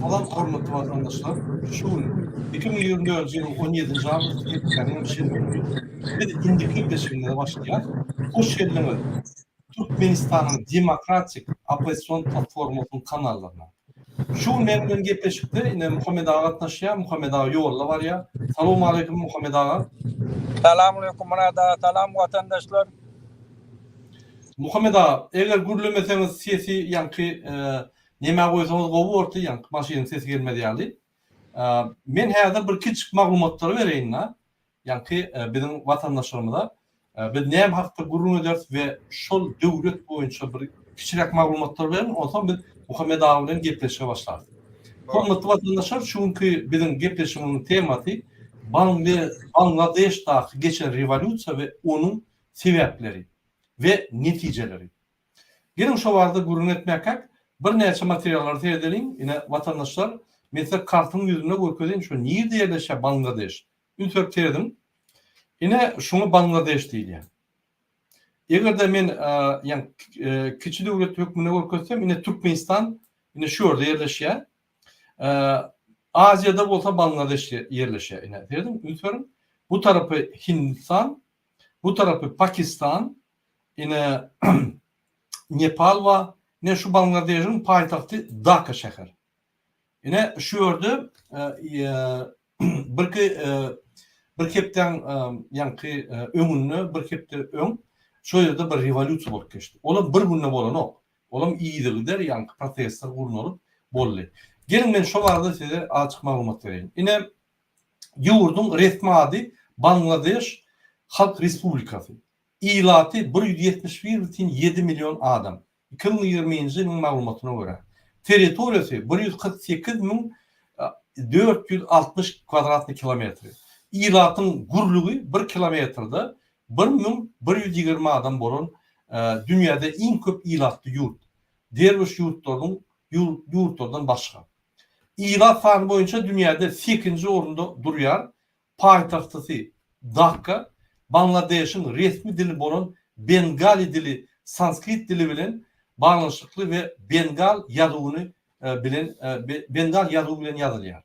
Salam hormatly watandaşlar! Şu gün 2024-nji ýylyň 17-nji awgust hepdäniň şenbe güni. Biz indiki gepleşigimize başlaýarys. Hoş geldiňiz Türkmenistanyň Demokratik oppozision platformasynyň kanallaryna. Şu gün meň bilen gepleşikde ine Muhammet aga gatnaşýar. Muhammet aga ýolda barýar. Salowmaleýkim Muhammet aga. Salamaleýkum Myrat aga, salam watandaşlar. Muhammet aga, eger gürlemeseňiz sesi ýaňky nemä goýsaňyz gowy bordy, ýaňky maşynyň sesi gelmez ýaly. Men häzir bir kiçjik maglumatlary bereýin-de, ýaňky biziň watandaşlarymyza. Biz näme hakda gürrüň ederis we şol döwlet boýunça bir kiçiräk maglumatlar berin, onsoň biz Muhammet aga bilen gepleşige başlarys. Hormatly watandaşlar, şu günki biziň gepleşigimiziň temasy Bangladeşdaky geçen rewolýusiýa we onuň sebäpleri we netijeleri. Geliň şo barada gürrüň etmäkäk, birnäçe materiallara seredeliň. Ine, watandaşlar, men size kartyň ýüzünde görkezeýin, şo nirde ýerleşýär Bangladeş. Üns berip serediň. Ine, şuňa Bangladeş diýilýär. Eger-de men ýa kiçi döwlet hökmünde görkezsem, ine Türkmenistan ine şu ýerde ýerleşýär. Aziýada bolsa Bangladeş ýerleşýär. Ine, serediň, üns beriň. Bu tarapy Hindistan, Bu tarapy Pakistan, ine Nepal bar, ine şu Bangladeşiň paýtagty Daka şäher. Ine şu ýerde birki bir hepdäň ýaňky öňünde, bir hepde öň şo ýerde bir rewolýusiýa bolup geçdi. Olam bir günde bolanok. Olam yzygider ýaňky protestler gurnalyp boldy. Geliň men şo barada size azajyk maglumat bereýin. Ine Ýurduň resmi ady Bangladeş Halk Respublikasy. Ilaty 171,7 million adam, 2020-nji ýylyň maglumatyna görä. Territoriýasy 148 460 kwadratny kilometri. Ilatyň gürlügi bir kilometrde 1120 adam bolan dünýäde iň köp ilatly ýurt. Derwiş ýurtlarynyň ýurtlardan başga. Ilat sany boýunça dünýäde sekinji orunda durýar. Paýtagtysy Dakka, Bangladeşiň resmi dili bolan bengali dili sanskrit dili bilen baglanyşykly we bengal ýazuwyny bilen bengal ýazuwy bilen ýazylýar.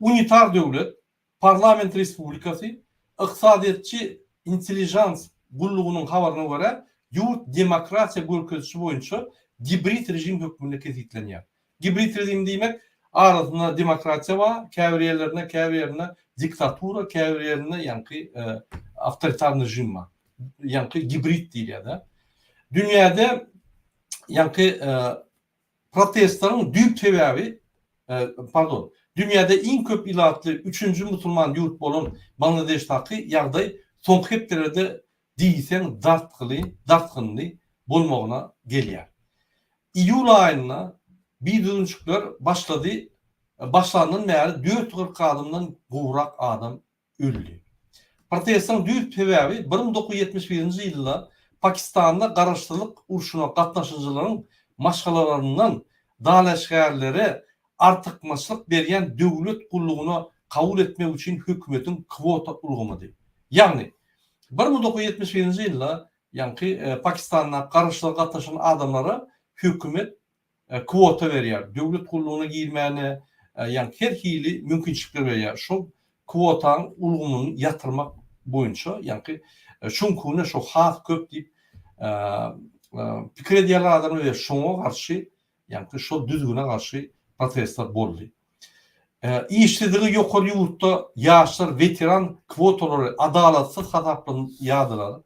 Unitar döwlet, Parlament respublikasy, ykdysadyýetçi Intelligence gullugynyň habaryna görä, ýurt demokratiýa görkezijisi boýunça gibrid režim hökmünde kesgitlenýär. Gibrid režim diýmek, arasynda demokratiýa bar, käbir ýerlerinde, käbir ýerinde diktatura, käbir ýerinde ýaňky awtoritar režim bar. Ýaňky gibrid diýilýär-de. Dünýäde ýaňky Protestleriň düýp sebäbi, pardon, dünýäde iň köp ilatly üçünji musulman ýurt bolan Bangladeşdaky ýagdaý soňky hepdelerde diýseň dartgyly, dartgynly bolmagyna gelýär. Iýul aýynda bidüzgünçilikler başlady, başlandan bäri 440 adamdan gowrak adam öldi. Protestiň düýp sebäbi 1971-nji ýylda Pakistanda garaşsyzlyk urşuna gatnaşyjylaryň maşgalalaryndan dalaşgärlere artykmaçlyk berýän döwlet gullugyna kabul etmek üçin hökümetiň kwota ulgamydy. Ýagny, 1971-nji ýylda ýaňky Pakistanda garaşsyzlyga gatnaşan adamlara hökümet kwota berýär. Döwlet gullugyna girmäne ýagny her hili mümkinçilikler berýär. Şol kwotaň ulgamyny ýatyrmak boýunça ýagny şuňkune şo has köp diýip pikir edýärler adamlar we şoňa garşy ýagny şol düzgüne garşy protestler boldy. Işsizligi ýokary ýurtda ýaşlar weteran kwotalary adalatsyz hasaplanýardylar,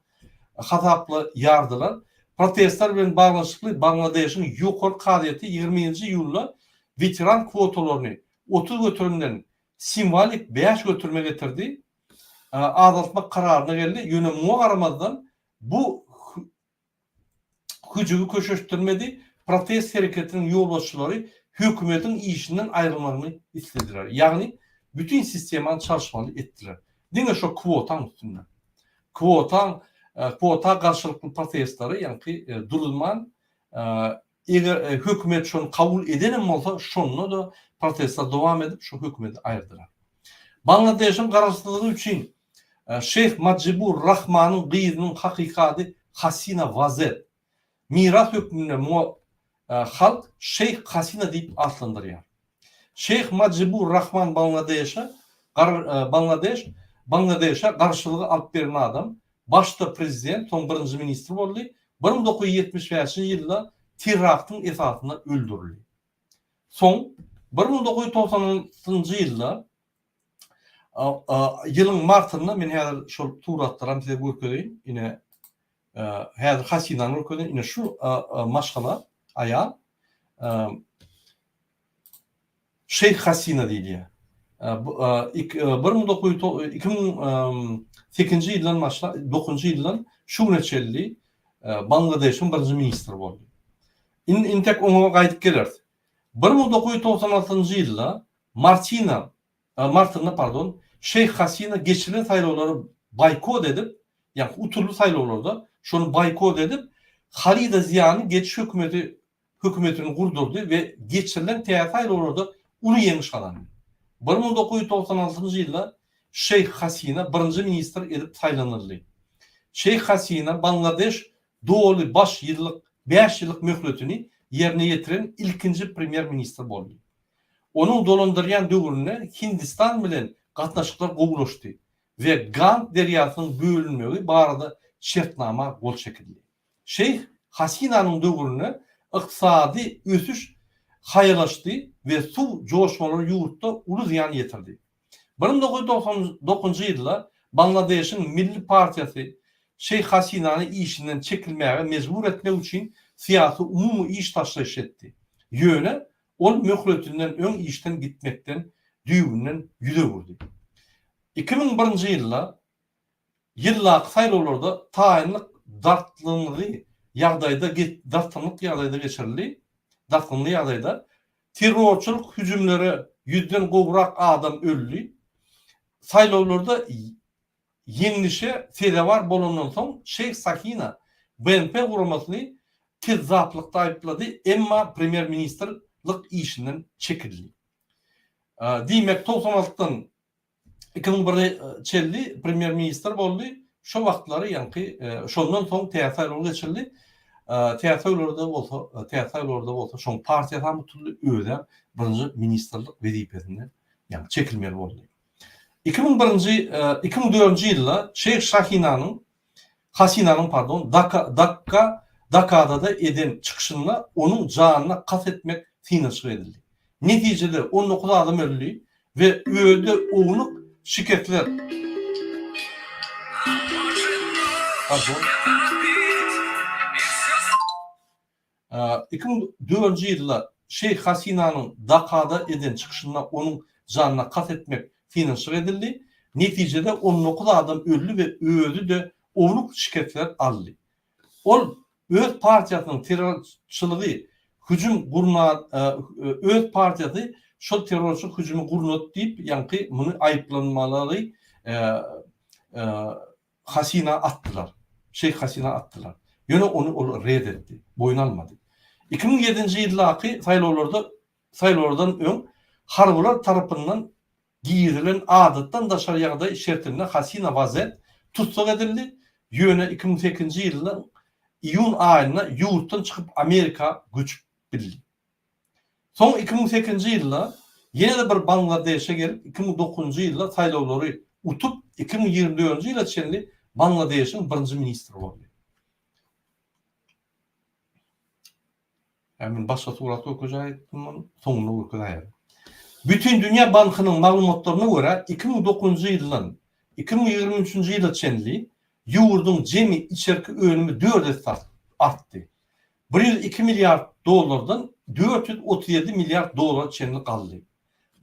hasaplaýardylar. Protestler bilen baglanyşykly Bangladeşiň Ýokary kazyýeti ýigriminji iýulda weteran kwotalaryny 30 göterimden simwolik bäş göterime getirdi, azaltmak kararyna geldi, ýöne muňa garamazdan bu hüjügi köşeşdirmedi, protest hereketiniň ýolbaşçylary hökümetiň işinden aýrylmagyny islediler. Ýagny bütin sistemany çalyşmaly etdiler. Diňe şo kwotaň üstünden. Kwotaň kwota garşylykly protestleri ýaňky duruzman eger hökümet şony kabul edenem bolsa şonda-da protestler dowam edip şo hökümeti aýyrdylar. Bangladeşiň garaşsyzlygy üçin Şeýh Majibur Rahmanyň gyzynyň hakyky ady Hasina Wazed. Miras hökmünde muňa halk Şeýh Hasina diýip atlandyrýar. Şeýh Majibur Rahman Bangladeşe Bangladeş Bangladeşe garşylygy alyp beren adam, başda prezident, soň birinji ministr boldy, 1975-nji ýylda teraktyň esasynda öldürildi. Soň 1996-njy ýylda ýylyň martynda men häzir şol suratlaram size görkezeýin. Ine häzir Hasinany görkezeýin. Ine şu maşgala, aýal Şeýh Hasina diýilýär. 2008-nji ýyldan başlap, 9-njy ýyldan şu güne çenli Bangladeşiň birinji ministri boldy. Indi intek oňa gaýdyp geleris. 1996-njy ýylda Martina, martynda pardon, Şeýh Hasina geçirilen saýlawlary boýkot edip, ýagny utuldy saýlawlarda, şony boýkot edip, Halida Ziýany geçiş hökümeti hökümetini gurdurdy we geçirilen täze saýlawlarda uly ýeňiş gazandy. 1996-njy ýylda Şeýh Hasina birinji ministr edip saýlanyldy. Şeýh Hasina Bangladeş doly baş ýyllyk bäş ýyllyk möhletini ýerine ýetiren ilkinji premýer-ministr boldy. Onuň dolandyrýan döwründe Hindistan bilen gatnaşyklar gowulaşdy we Gang derýasynyň bölünmegi barada şertnama gol çekildi. Şeýh Hasinanyň döwründe ykdysady ösüş haýalaşdy we suw joşmalary ýurtda uly zyýan ýetirdi. 1999-njy ýylda Bangladeşiň Milli partiýasy Şeýh Hasinany işinden çekilmäge mejbur etmek üçin syýasy umumy iş taşlaýyş etdi. Ýöne ol möhletinden öň işden gitmekden düýbünden ýüz öwürdi. 2001-nji ýylda ýyldaky saýlawlarda taýynlyk dartgynly ýagdaýda dartgynlyk ýagdaýda geçirildi. Dartgynly ýagdaýda terrorçylyk hüjümlere ýüzden gowrak adam öldi. Saýlawlarda ýeňlişe sezewar bolandan soň Şeýh Sahina BNP guramasyny kezzaplykda aýyplady, emma premýer-ministrlik işinden çekildi. Diýmek, 96-dan 2001-e çenli premýer-ministr boldy. Şo wagtlary ýaňky şondan soň täze saýlawlar geçirildi. Täze saýlawlarda bolsa, täze saýlawlarda bolsa şoň partiýasy hem utuldy, özem birinji ministrlik wezipesinden ýaňky çekilmeli boldy. 2001-nji, 2004-nji ýylda Şeýh Şahinanyň Hasinanyň pardon, Daka, Dakka, Dakadada eden çykyşynda onuň janyna kast etmek synanyşygy edildi. Netijede 19 adam öldi we öde ownuk şikesler Pardon. 2004-nji ýylda Şeýh Hasinanyň Dakada eden çykyşynda onuň janyna kast etmek synanyşyk edildi. Netijede 19 adam öldi we özi-de ownuk şikesler aldy. Ol öz partiýasynyň terrorçylygy hüjüm gurna öz partiýasy şol terrorçylyk hüjümi gurnady diýip, ýaňky muny aýyplanmalary Hasina atdylar. Şeýh Hasina atdylar. Ýöne ony ol red etdi, boýun almady. 2007-nji ýyldaky saýlawlarda saýlawlardan öň harbylar tarapyndan girizilen adatdan daşary ýagdaý şertinde Hasina Wazed tussag edildi, ýöne 2008-nji ýylda iýun aýynda ýurtdan çykyp Amerika göçüp bildi. Soň 2008-nji ýylda ýene-de bir Bangladeşe gelip, 2009-njy ýylda saýlawlary utup, 2024-nji ýyla çenli Bangladeşiň birinji ministri boldy. Hä, men başga surat görkezäýdim muny, soňunda görkezäýerin. Bütindünýä bankynyň maglumatlaryna görä, 2009-njy ýyldan 2023-nji ýyla çenli ýurduň jemi içerki önümi dört esse artdy. 102 milliard dollardan 437 milliard dollara çenli galdy.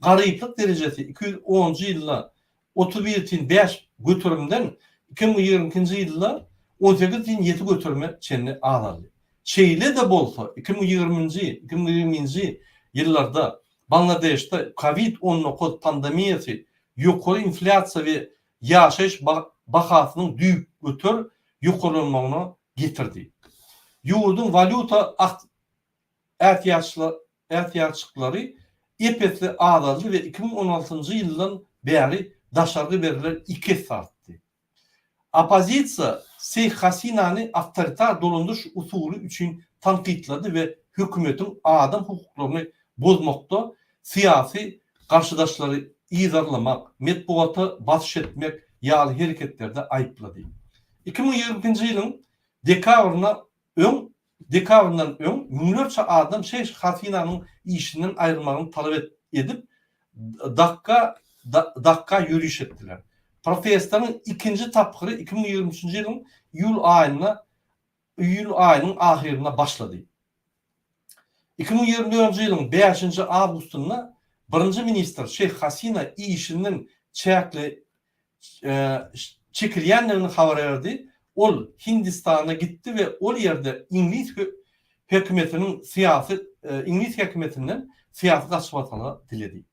Garyplyk derejesi 210-njy ýylda 31,5 göterimden 2022-nji ýylda 18,7 göterime çenli azaldy. Şeýle-de bolsa, 2020-nji, 2020-nji ýyllarda Bangladeşde Covid 19 pandemiýasy, ýokary inflýasiýa we ýaşaýyş bahasynyň düýpgöter ýokarlanmagyna getirdi. Ýurduň walýuta ätiýaçlyklary ep-esli azaldy we 2016-njy ýyldan bäri daşarky bergiler iki esse artdy. Oppozisiýa Seýh Hasinany awtoritar dolandyryş usuly üçin tankytlady we hökümetiň adam hukuklaryny bozmakda syýasy garşydaşlary yzarlamak, metbugata basyş etmek ýaly hereketlerde aýyplady. 2022-nji ýylyň dekabrynda öň dekabryndan öň müňlerçe adam Şeýh Hasinanyň işinden aýrylmagyny talap edip, Dakka Dakka ýöriş etdiler. Protestleriň ikinji tapgyry 2023-nji ýylyň iýul aýynda iýul aýynyň ahyrynda başlady. 2024-nji ýylyň bäşinji awgustynda birinji ministr Şeýh Hasina işinden çäkli çekilýändigini habar berdi. Ol Hindistana gitdi we ol ýerde iňlis hökümetiniň syýasy iňlis häkimiýetinden syýasy gaçybatalga diledi.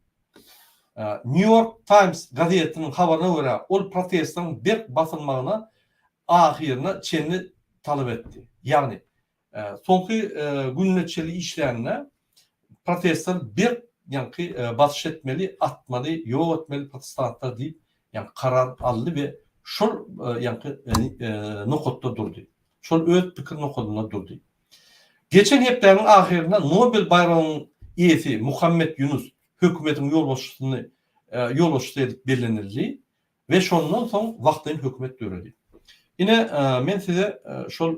New York Times gazetiniň habaryna görä, ol protestleriň berk basylmagyna ahyryna çenli talap etdi. Ýagny, Soňky gününe çenli işlände protestler berk ýaňky basyş etmeli, atmaly, ýok etmeli protestantlar diýip ýaňky karar aldy we şol ýaňky nokatda durdy. Şol öz pikir nokadynda durdy. Geçen hepdäniň ahyrynda Nobel baýragynyň eýesi Muhammet Ýunus hökümetiň ýolbaşçysyny ýolbaşçysy edip bellenildi. We şondan soň wagtlaýyn hökümet döredi. Ine, men size şol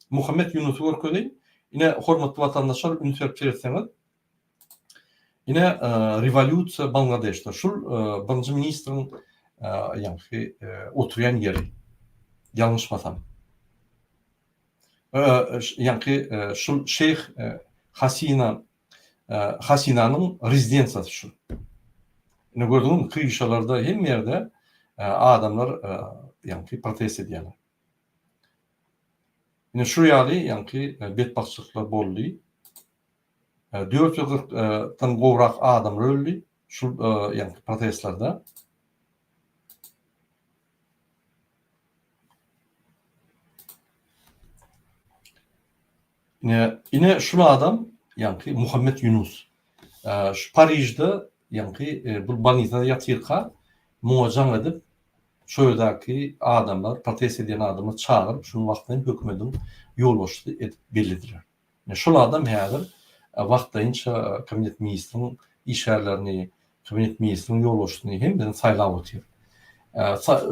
Muhammet Ýunusy görkezeýin. Ine, hormatly watandaşlar, üns berip seretseňiz, ine, rewolýusiýa Bangladeşde. Şul birinji ministriň ýaňky oturýan ýeri, ýalňyşmasam. Ýaňky şul şeýh Hasina Hasinanyň rezidensiýasy şu. Ine gördüňizmi, kryşalarda hemme ýerde adamlar ýaňky protest edýärler. Ine şu ýaly ýaňky betbagtçylyklar boldy. 440 dan gowrak adam öldi şu ýaňky protestlerde. Ine, ine şul adam, ýaňky Muhammet Ýunus. Şu Parižde, ýaňky bu bolnisada ýatyrka, muňa jaň edip, şo ýerdäki adamlar, protest edýän adamlar çagyryp, şuny wagtlaýyn hökümediň ýolbaşçysy edip bellediler. Ine, şol adam häzir wagtlaýynça kabinet ministriň işgärlerini, kabinet ministriň ýolbaşçysyny hemmesini saýlap otyr.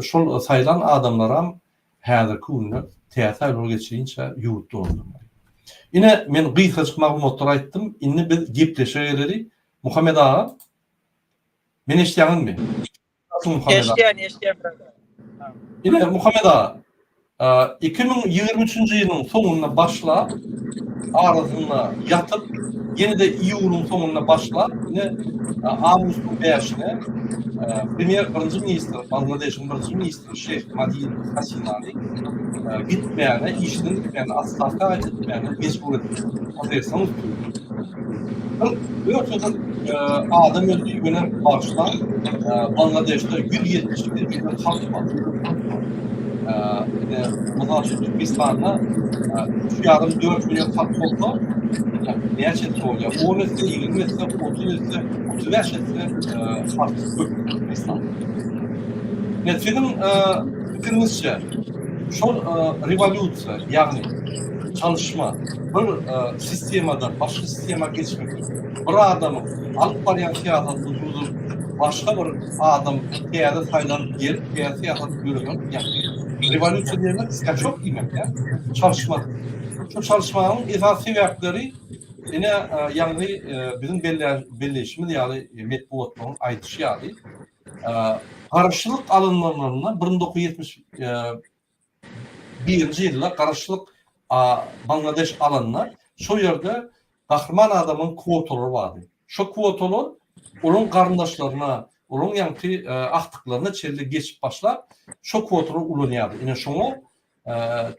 Şol saýlan adamlaram Häzirki günde täze saýlawlar geçirinçä ýurt dolandyrmaly. Ine, men gysgajyk maglumatlary aýtdym. Indi biz gepleşige geleli. Muhammet aga, meni eşidýäňizmi? Eşidýän, eşidýän brother. Ine, Muhammet aga, 2023-nji ýylyň soňunda başlap, arasynda ýatyp, ýene-de iýulyň soňunda başlap, ine, awgustyň bäşine premýer, birinji ministr, Bangladeşiň birinji ministri Şeýh Madin Hasinany gitmäge, işinden gitmäge, otstawka gitmäge mejbur etdi. Protestiň üsti. 44 adam öldi, ýöne bagyşlaň, Bangladeşde 171 million halk bar. Ine, mysal üçin, Türkmenistanda üç ýarym, dört million halk bolsa, näçe etse bolýar? On etse, ýigrimi etse, otuz etse, 35 etse halk köp Türkmenistanda. Ine, siziň pikiriňizçe, şol rewolýusiýa, ýagny çalyşma, bir sistemadan başga sistema geçmek, bir adamyň alyp barýan syýasatyny durduryp, başga bir adam täze saýlanyp gelip, täze syýasat ýöretmek, ýagny rewolýusiýa diýmek skaçok diýmek-dä, çalyşma. Şu çalyşmanyň esasy sebäpleri ine, ýagny biziň belleýşimiz ýaly, metbugatlaryň aýdyşy ýaly, Garaşsyzlyk alynmalarynda 1971-nji ýylda garaşsyzlyk Bangladeş alanda şol ýerde gahryman adamyň kwotalary bardy. Şo kwotalar olaryň garyndaşlaryna, olaryň ýaňky agtyklaryna çenli geçip başlap, şo kwotalary ulanýardy. Ine şoňa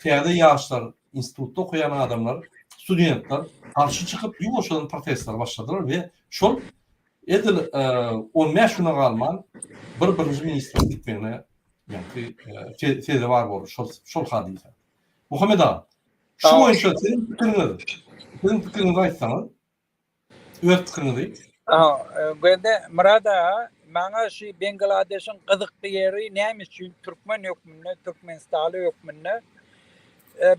täze ýaşlar, institutda okaýan adamlar, studentler garşy çykyp, ýuwaşjadan protestler başladylar we şol Edil 15 güne galman bir birinji ministriň gitmegine ýaňky sezewar boldy şol şol hadysa. Muhammet aga, şu boýunça siziň pikiriňiz, siziň pikiriňizi aýtsaňyz, öz pikiriňizi. Göze Myrat aga, maňa şu Bangladeşiň gyzykly ýeri näme üçin türkmen hökmünde, türkmenistanly hökmünde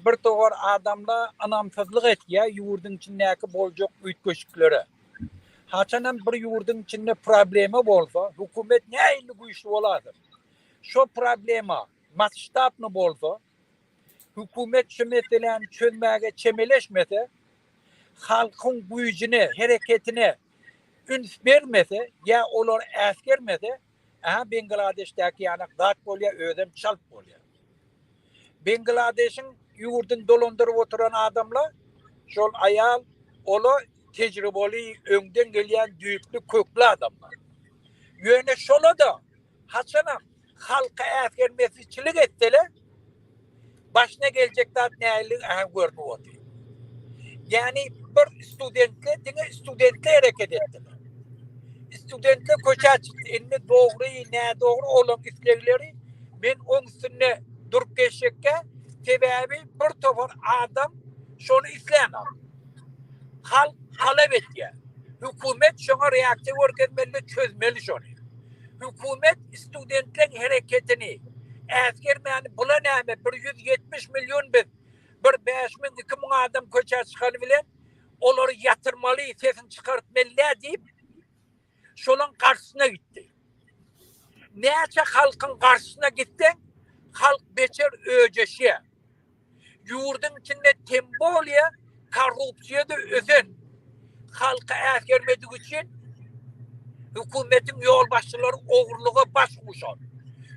bir towar adamlar ynamsyzlyk etýär ýurduň içindäki boljak üýtgeşiklere. Haçanam bir ýurduň içinde problema bolsa, hökümet nähili güýçli bolasyn, şo problema masştabny bolsa, hökümet şu meseläni çözmäge çemeleşmese, halkyň güýjüne, hereketine üns bermese ýa olary äsgermese, aha Bengladeşdäki ýanak zat bolýar, özem çalt bolýar. Bengladeşiň ýurduny dolandyryp oturan adamlar, şol aýal, ola tejribeli, öňden gelýän düýpli, kökli adamlar. Ýöne şola-da haçanam halka äsgermezçilik etseler, başyna geljek zat nähili aha görnüp otyr. Ýagny bir studentler diňe studentler hereket etdiler. Studentler köçä çykdy. Indi dogry, nädogry olaň islegleri men oň üstünde durup geçjekkä, sebäbi bir topar adam şony islänok. Halk talap etýär. Hökümet şoňa reaksiýa görkezmeli, çözmeli şony. Hökümet studentleň hereketini äsgermäni bula näme 170 million biz bir 5000 2000 adam köçä çykany bilen olary ýatyrmaly sesini çykartmaly dä diýip şolaň garşysyna gitdi. Näçe halkyň garşysyna gitseň halk beçer öjeşýär. Ýurduň içinde temboliýa korrupsiýada ösen halky äsgermedik üçin hökümetiň ýolbaşçylary ogurlyga baş guşan.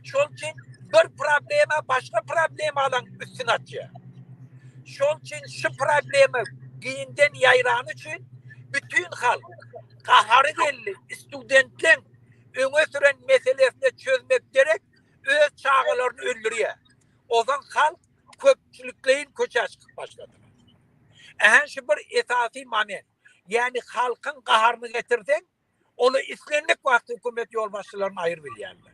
Şol üçin bir problema başga problemalaň üstüni açýar. Şol üçin şu problema giňden ýaýrany üçin bütin halk gahary geldi studentleň öňe süren meselesine çözmek derek öz çagalaryny öldürýär. Ozan halk köpçülikleýin köçä çykyp başladylar. Ähä şu bir esasy moment. Ýagny halkyň gaharyny getirseň, oly islendik wagt hökümet ýolbaşçylaryny aýyr bilýärler.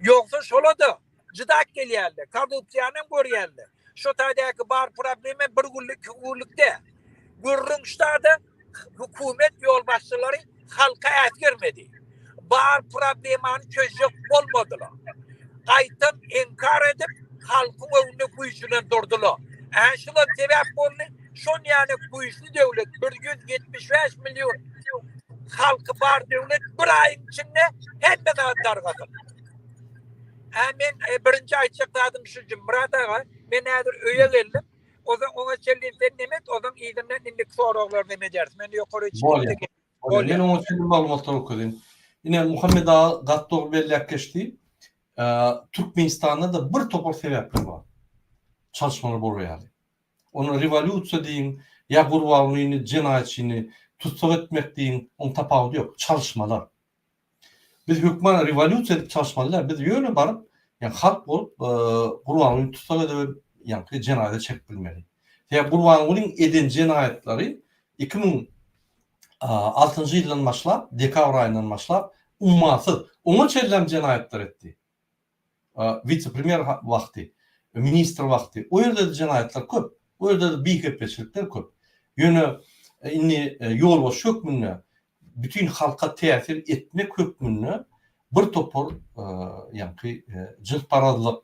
Ýogsa şola-da jydap gelýärler, korrupsiýany hem görýärler. Şo taýdaky bar problema bir günlük, iki günlük däl. Gürrüň ştada hökümet ýolbaşçylary halka äsgermedi. Bar problemany çözjek bolmadylar. Gaýtam inkar edip, halkyň öňünde güýçlenen durdular. Ä şular sebäp boldy. Şon ýaly güýçli döwlet, 175 million halky bar döwlet bir aýyň içinde hemme zat dargasyn. Ä men e, birinji aýtjak zadym şu Myrat aga, men häzir öýe geldim. Ozan oňa çenli sen neme et, ozan yzyndan indiki soraglary neme ederis. Men ýokary çykyp Bolýar. Men oňa çenli maglumatlary okaýyn. Ine Muhammet aga gaty dogry belläp geçdi. Türkmenistanda-da bir topar sebäpler bar. Çalyşmalar bolar ýaly. Ony rewolýusiýa diýiň, ýa Gurbangulyny jenaýatçyny tussag etmek diýiň, oň tapawudy ýok. Çalyşmalar. Biz hökman rewolýusiýa edip çalyşmaly däl. Biz ýöne baryp, ýa halk bolup Gurbangulyny tussag edip, ýaňky jenaýata çekip bilmeli. Sebäbi Gurbangulyň eden jenaýatlary 2006-njy ýyldan başlap, dekabr aýyndan başlap ummasyz. Oňa çenlem jenaýatlar etdi. Wise-premýer wagty, ministr wagty. O ýerde-de jenaýatlar köp. O ýerde-de bihepbeçilikler köp. Ýöne indi ýolbaşçy hökmünde bütin halka täsir etmek hökmünde bir topar ýaňky jynsparazlyk,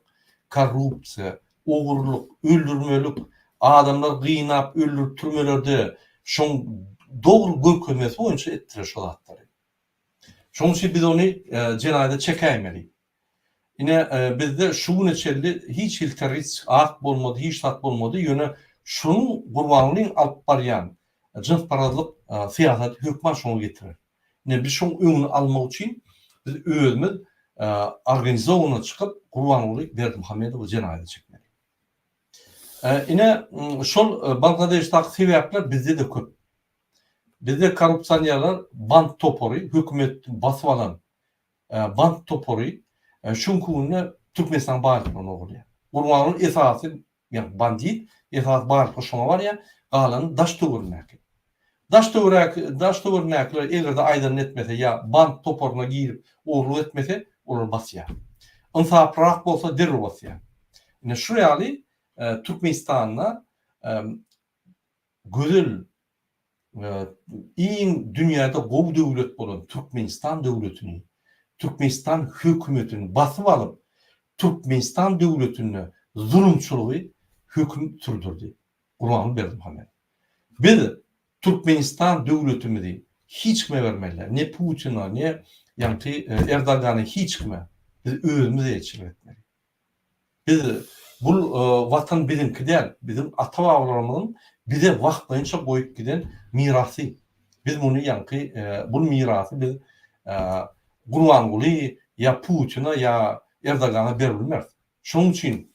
korrupsiýa, ogurlyk, öldürmelik, adamlary gynap öldürip türmelerde şoň dogry görkezmesi boýunça etdiler şo zatlary. Şoň üçin biz ony jenaýata çekäýmeli. Ine bizde şu güne çenli hiç hili terroristik akt bolmady, hiç zat bolmady, ýöne şunuň Gurbangulyň alyp barýan jynsparazlyk syýasaty hökman şoňa getirer. Ine biz şoň öňüni almak üçin biz özümiz organizowanyna çykyp Gurbanguly Berdimuhamedowy jenaýata çekmeli. Ine şol Bangladeşdaky sebäpler bizde-de köp. Bizde korrupsionerler band topary hökümeti basyp alan band topary şu günki günde Türkmenistanyň baýlyklaryny ogurlaýar. Gurbanguly esasy ýagny bandit esasy baýlyklar şoňa barýar, galany daş töweregindäki. Daş töwerek daş töweregindäkiler eger-de aýdanyny etmese ýa band toparyna girip ogurlyk etmese olary basýar. Ynsaplyrak bolsa derrew basýar. Ine şu ýaly Türkmenistanda gözel iň dünýäde gowy döwlet bolan Türkmenistan döwletini, Türkmenistan hökümetini basyp alyp, Türkmenistan döwletinde zulumçylygy höküm sürdürdi Gurbanguly Berdimuhamedow. Biz Türkmenistan döwletimizi. hiç kime bermeli däl. Ne Putina, ne ýaňky Erdogana hiç kime. Biz özümiz eýeçilik etmeli. Biz bul watan biziňki däl, biziň ata-babalarymyzyň bize wagtlaýynça goýup giden mirasy. Biz muny ýaňky bul mirasy biz Gurbanguly ýa Putina ýa Erdogana berip bilmeris. Şonuň üçin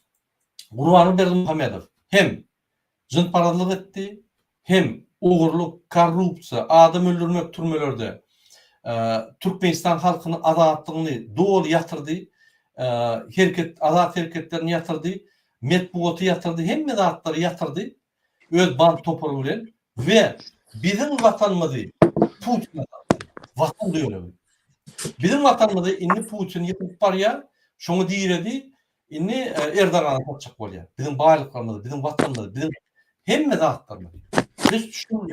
Gurbanguly Berdimuhamedow hem jynsparazlyk etdi, hem ogurlyk, korrupsiýa, adam öldürmek türmelerde, Türkmenistan halkynyň azatlygyny doly ýatyrdy, hereket, azat hereketlerini ýatyrdy, metbugaty ýatyrdy, hemme zatlary ýatyrdy öz band topary bilen we biziň watanymyzy Putine satdy. Watan dönügi. Biziň watanymyzy indi Putin ýykyp barýar, şoňa diredi, Indi Erdogana satjak bolýar. Biziň baýlyklarymyzy, biziň watanymyzy, biziň hemme zatlarymyzy. Biz şu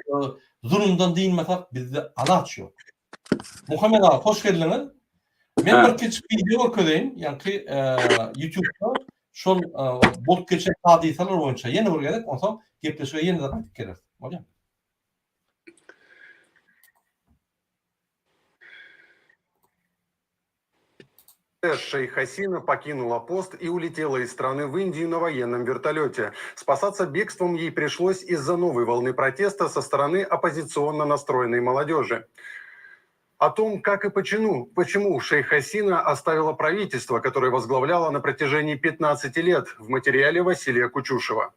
zulumdan dynmasak bizde alaç ýok. Muhammet aga hoş geldiňiz. Men bir kiçik wideo görkezeýin, ýaňky YouTube'da şol bolup geçen hadysalar boýunça ýene bir gezek, onsoň gepleşige ýene-de gaýdyp geleris. Bolýarmy? Шейх Хасина покинула пост и улетела из страны в Индию на военном вертолете. Спасаться бегством ей пришлось из-за новой волны протеста со стороны оппозиционно настроенной молодежи. О том, как и почему, почему шейх Хасина оставила правительство, которое возглавляла на протяжении 15 лет, в материале Василия Кучушева.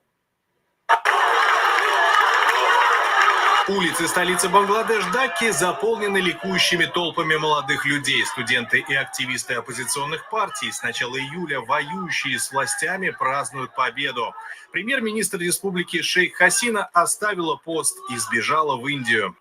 Улицы столицы Бангладеш Дакки заполнены ликующими толпами молодых людей. Студенты и активисты оппозиционных партий с начала июля, воюющие с властями, празднуют победу. Премьер-министр республики Шейх Хасина оставила пост и сбежала в Индию.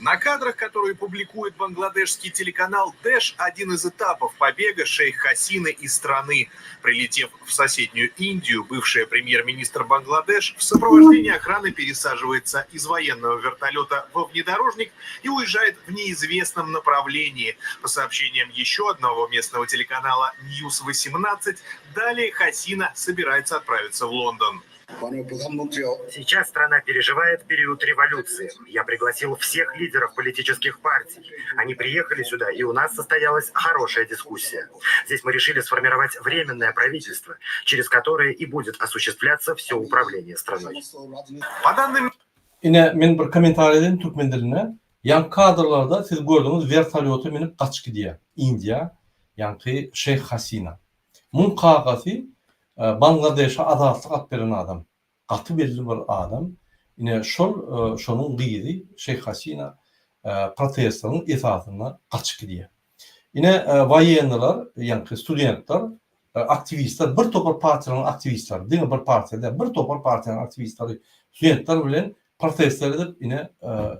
На кадрах, которые публикует бангладешский телеканал Дэш, один из этапов побега шейх Хасины из страны. Прилетев в соседнюю Индию, бывшая премьер-министр Бангладеш в сопровождении охраны пересаживается из военного вертолета во внедорожник и уезжает в неизвестном направлении. По сообщениям еще одного местного телеканала News 18, далее Хасина собирается отправиться в Лондон. Сейчас страна переживает период революции. Я пригласил всех лидеров политических партий. Они приехали сюда, и у нас состоялась хорошая дискуссия. Здесь мы решили сформировать временное правительство, через которое и будет осуществляться все управление страной. По данным Ine men bir kommentariý edeýin türkmen dilinde. Ýaňky kadrlarda siz gördüňiz wertolýota münüp gaçyp gidýär Indiýa ýaňky Şeýh Hasina. Muň kakasy Bangladeşe azatlyk alyp beren adam. Gaty belli bir adam. Ine şol şonuň gyzy Şeýh Hasina protestleriň esasynda gaçyp gidýär. Ine woýennylar, ýaňky studentler, aktiwistler, bir topar partiýalaryň aktiwistleri, diňe bir partiýa däl, bir topar partiýanyň aktiwistleri studentler bilen protestler edip ine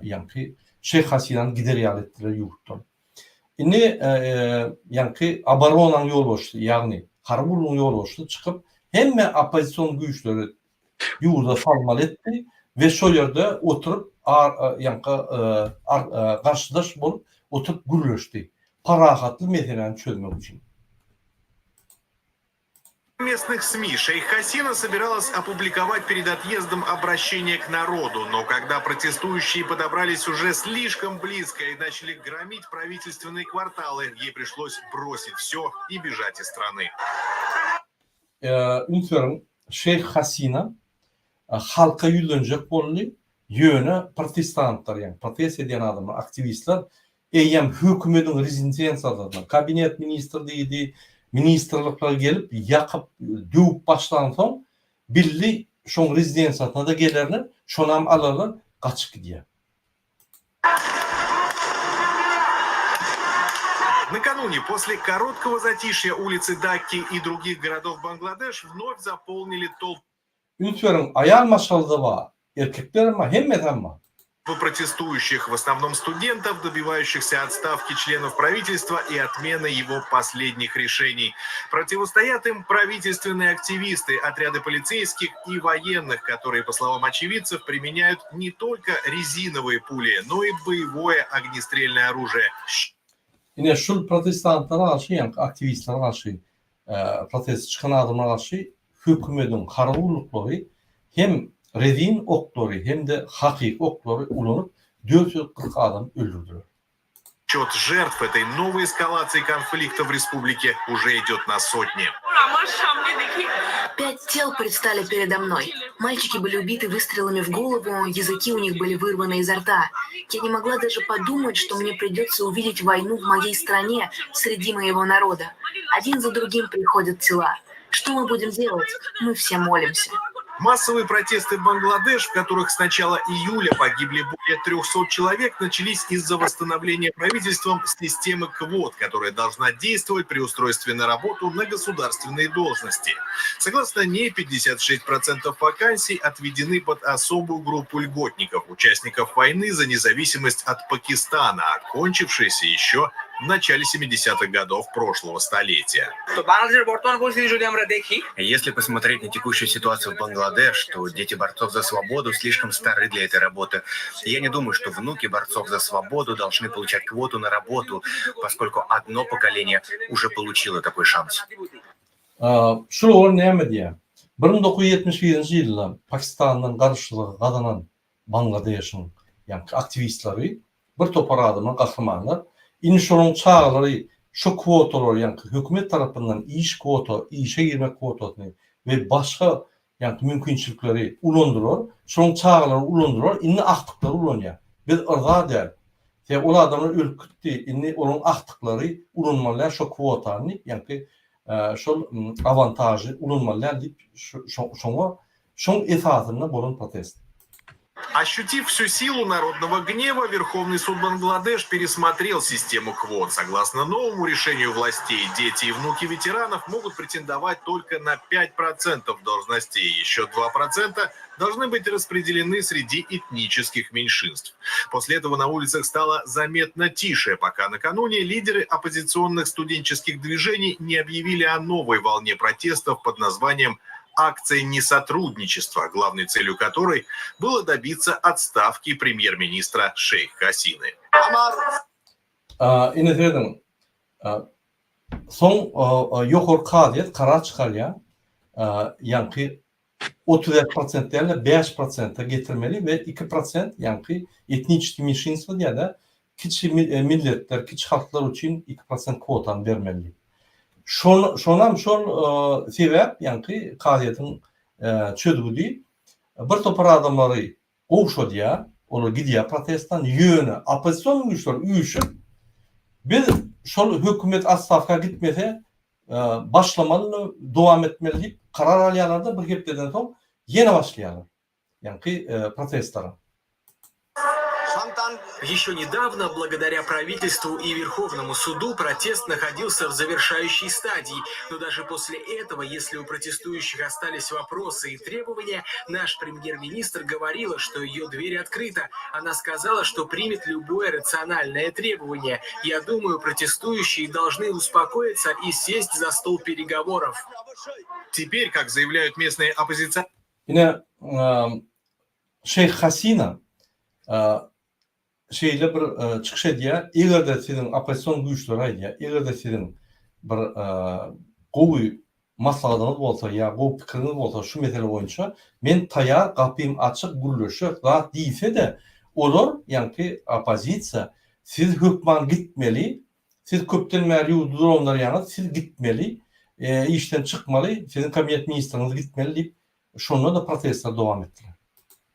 ýaňky Şeýh Hasinany gider ýaly etdiler ýurtdan. Indi ýaňky oboronanyň ýolbaşçysy, ýagny harby gullugyň ýolbaşçysy çykyp, hemme oppozision güýçleri ýurda salmaly etdi we şol ýerde oturyp, ýaňky garşydaş bolup oturyp gürleşdi. Parahatly meseläni çözmek üçin. Местных СМИ Шейх Хасина собиралась опубликовать перед отъездом обращение к народу, но когда протестующие подобрались уже слишком близко и начали громить правительственные кварталы, ей пришлось бросить все и бежать из страны. Üns beriň, Şeýh Hasina halka ýüzlenjek boldy, ýöne protestantlar, ýagny protest edýän adamlar, aktiwistler Eýýäm hökümediň rezidensiýalaryna, kabinet ministr diýdi, ministrlikler gelip ýakyp, döwüp başlansoň, bildi şoň rezidensiýasyna-da gelerler, şonam alarlar, gaçyp gidýär. Накануне, после короткого затишья улицы Дакки и других городов Бангладеш вновь заполнили толпы Üns beriň, aýal maşgala-da bar, erkeklerem bar, hemmesem bar. Протестующих, в основном студентов, добивающихся отставки членов правительства и отмены его последних решений. Противостоят им правительственные активисты, отряды полицейских и военных, которые, по словам очевидцев, применяют не только резиновые пули, но и боевое огнестрельное оружие. Ine şul protestantlara garşy ýaňky aktiwistlere garşy proteste çykan adamlara garşy hökümediň harby gulluklary hem. rezin oklary hem-de hakyky oklary ulanyp 440 adamy öldürdiler. Счет жертв этой новой эскалации конфликта в республике уже идет на сотни. Пять тел предстали передо мной. Мальчики были убиты выстрелами в голову, языки у них были вырваны изо рта. Я не могла даже подумать, что мне придется увидеть войну в моей стране, среди моего народа. Один за другим приходят тела. Что мы будем делать? Мы все молимся. Массовые протесты в Бангладеш, в которых с начала июля погибли более 300 человек, начались из-за восстановления правительством системы квот, которая должна действовать при устройстве на работу на государственные должности. Согласно ней, 56% вакансий отведены под особую группу льготников, участников войны за независимость от Пакистана, окончившейся еще в начале 70-х годов прошлого столетия. তো বাংলাদেশের বর্তমান পরিস্থিতি যদি আমরা দেখি Если посмотреть на текущую ситуацию в Бангладеш, то дети борцов за свободу слишком стары для этой работы. Я не думаю, что внуки борцов за свободу должны получать квоту на работу, поскольку одно поколение уже получило такой шанс. Şul oglan näme diýýär? 1971-nji ýylda Pakistandan garaşsyzlygy gazanan Bangladeşiň ýaňky aktiwistleri bir topar adamlar, gahrymanlar. Indi şolaryň çagalary şo kwotalary ýaňky hökümet tarapyndan iş kwota, işe girmek kwotasyny we başga ýaňky mümkinçilikleri ulandylar. Şolaryň çagalary ulandylar, indi agtyklary ulanýar. Biz yrza däl. Sebäbi ol adamlar ölüp gitdi, indi olaryň agtyklary ulanmaly däl şo kwotany diýip, ýaňky şol awantažy ulanmaly däl diýip şoňa şoň esasynda bolan protest. Ощутив всю силу народного гнева, Верховный суд Бангладеш пересмотрел систему квот. Согласно новому решению властей, дети и внуки ветеранов могут претендовать только на 5% должностей. Еще 2% должны быть распределены среди этнических меньшинств. После этого на улицах стало заметно тише, пока накануне лидеры оппозиционных студенческих движений не объявили о новой волне протестов под названием «Акция несотрудничества», главной целью которой было добиться отставки премьер-министра Шейх Хасины. Ine serediň, soň ýokary kazyýet karar çykarýar, ýaňky 35 prosent däl-de 5 prosente getirmeli we 2 prosent ýaňky etniçeskiý menşinstwo diýýär-de, kiçi milletler, kiçi halklar üçin 2 prosent kwotany bermeli diýip. Şol şonam şol sebäp ýaňky kazyýetiň çözgüdi bir topar adamlary gowşadýar, olar gidýär protestden, ýöne oppozision güýçler üýşüp biz şol hökümet otstawka gitmese başlamaly, dowam etmeli diýip karar alýarlar-da bir hepdeden soň ýene başlaýarlar ýaňky protestlere. Еще недавно, благодаря правительству и Верховному суду, протест находился в завершающей стадии. Но даже после этого, если у протестующих остались вопросы и требования, наш премьер-министр говорила, что ее дверь открыта. Она сказала, что примет любое рациональное требование. Я думаю, протестующие должны успокоиться и сесть за стол переговоров. Теперь, как заявляют местные оппозиционеры, Ine, Şeýh Hasina şeýle bir çykyş edýär, eger-de siziň oppozision güýçler aýdýar, eger-de siziň bir gowy maslahatyňyz bolsa ýa gowy pikiriňiz bolsa şu mesele boýunça men taýar, gapym açyk, gürleşeris zat diýse-de, olar, ýaňky oppozisiýa, siz hökman gitmeli, siz köpden bäri ýurdy dolandyrýaňyz, siz gitmeli, işden çykmaly, siziň kabinet ministriňiz gitmeli diýip, Şonda-da protestler dowam etdiler.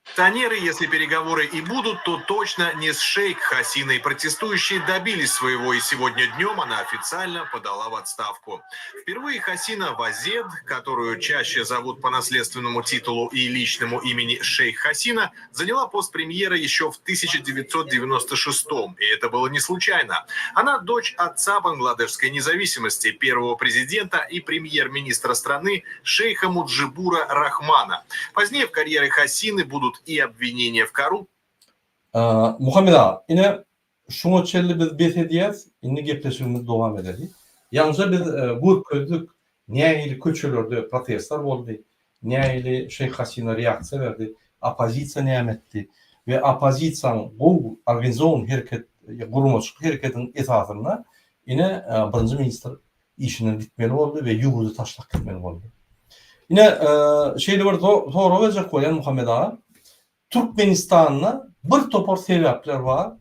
Оппозиционеры, если переговоры и будут, то точно не с Шейх Хасиной. Протестующие добились своего, и сегодня днем она официально подала в отставку. Впервые Хасина Вазед, которую чаще зовут по наследственному титулу и личному имени Шейх Хасина, заняла пост премьера еще в 1996-м. И это было не случайно. Она дочь отца бангладешской независимости, первого президента и премьер-министра страны шейха Муджибура Рахмана. Позднее в карьере Хасины будут и обвинения в коррупции, Muhammet aga, ine şuňa çenli biz bes edýäs, indi gepleşigimizi dowam edeli. Ýaňyja biz görkezdik nähili köçelerde protestler boldy, nähili Şeýh Hasina reaksiýa berdi, oppozisiýa näme etdi we oppozisiýanyň gowy organizowan hereket, guramaçylykly hereketiň esasynda ine birinji ministr işinden gitmeli boldy we ýurdy taşlap gitmeli boldy. Ine, şeýle bir sorag berjek bolýan Muhammet aga. Türkmenistanda bir topar sebäpler bar.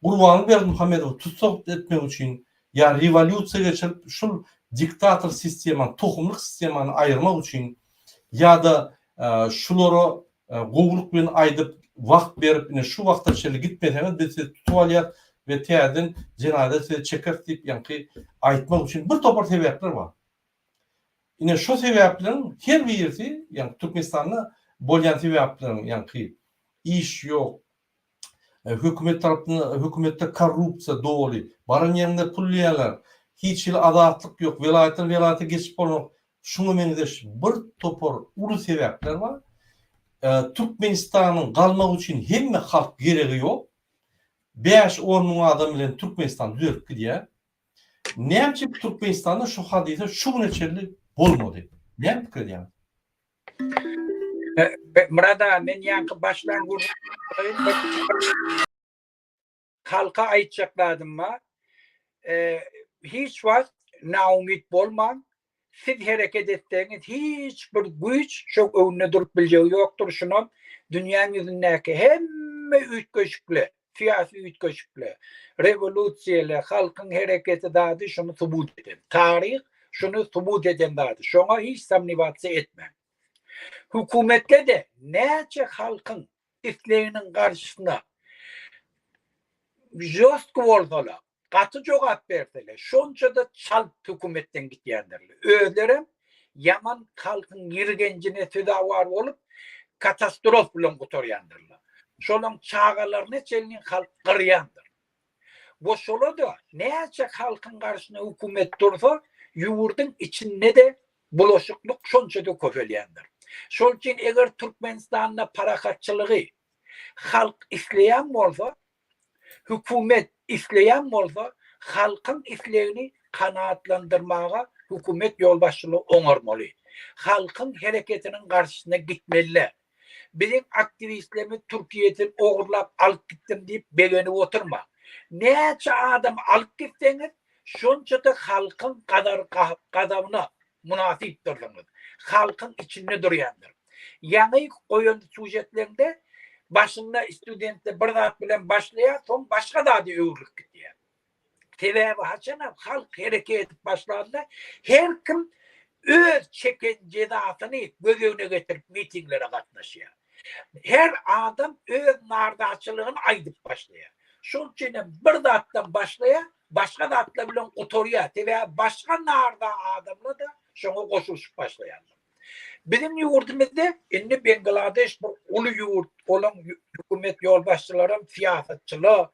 Gurbanguly Berdimuhamedowy tussag etmek üçin ýa rewolýusiýa geçirip şul diktator sistemany, tohumlyk sistemany aýyrmak üçin ýa-da şulara gowulyk bilen aýdyp wagt berip ine şu wagta çenli gitmeseňiz biz sizi tutup alýas we täzeden jenaýata sizi çekeris diýip ýaňky aýtmak üçin bir topar sebäpler bar. Ine şo sebäpleriň her birisi, ýagny Türkmenistanda bolýan sebäpleriň, ýaňky iş ýok, hökümet tarapyndan hökümetde korrupsiýa doly, baran ýeriňde pul diýýärler, hiç hili azatlyk ýok, welaýatdan welaýata geçip bolanok, şuňa meňzeş bir topar uly sebäpler bar. Türkmenistanyň galmagy üçin hemme halk geregi ýok. Bäş-on müň adam bilen Türkmenistan düzelip gidýär. Näme üçin Türkmenistanda şu hadysa şu güne çenli bolmady? Näme pikir edýäňiz? Myrat aga, men ýaňky başlan halka aýtjak zadym bar. Hiç wagt naumyt bolmaň. Siz hereket etseňiz hiç bir güýç şo öňünde durup biljegi ýokdur. Şunam dünýäň ýüzündäki hemme üýtgeşikle, syýasy üýtgeşikle, rewolýusiýaly, halkyň hereketi zady şuny subut eden. Taryh şuny subut eden zady. Şoňa hiç somnewasiýa etmäň. Hökümetde-de näçe halkyň isleginiň garşysyna žostki bolsalar, gaty jogap berseler, şonça-da çalt hökümetden gitýändirler. Özlerem ýaman halkyň ýirgenjine sezawar bolup, katastrof bilen gutarýandyrlar. Şolaň çagalaryna çenli halk gyrýandyr. We şola-da näçe halkyň garşyna hökümet dursa, ýurduň içinde-de bulaşyklyk şonça-da köpelýändir. Şol üçin eger Türkmenistanda parahatçylygy halk isleýän bolsa, hökümet isleýän bolsa, halkyň islegini kanaatlandyrmaga hökümet ýolbaşçylygy oňarmaly. Halkyň hereketiniň garşysyna gitmeli däl. Biziň aktiwistlerimiz Türkiýeden ogurlap alyp gitdim diýip begenip oturma. Näçe adam alyp gitseňiz, şonça-da halkyň gazabyna mynasypdyrsyňyz. Halkyň içinde durýandyr. Ýaňy goýan sýužetleňde başynda studentler bir zat bilen başlaýar, soň başga zada öwrülip gidýär. Sebäbi haçanam halk hereket edip başlanda her kim öz çeken jezasyny göz öňüne getirip mitinglere gatnaşýar. Her adam öz nardaçylygyny aýdyp başlaýar. Şonuň üçin hem bir zatdan başlaýar, başga zatlar bilen gutarýar. Sebäbi başga narda adamlar-da şoňa goşulyşyp başlaýarlar. Biziň ýurdumyzda indi Bengladeş bir uly ýurt, olaň hökümet ýolbaşçylaram syýasatçylar,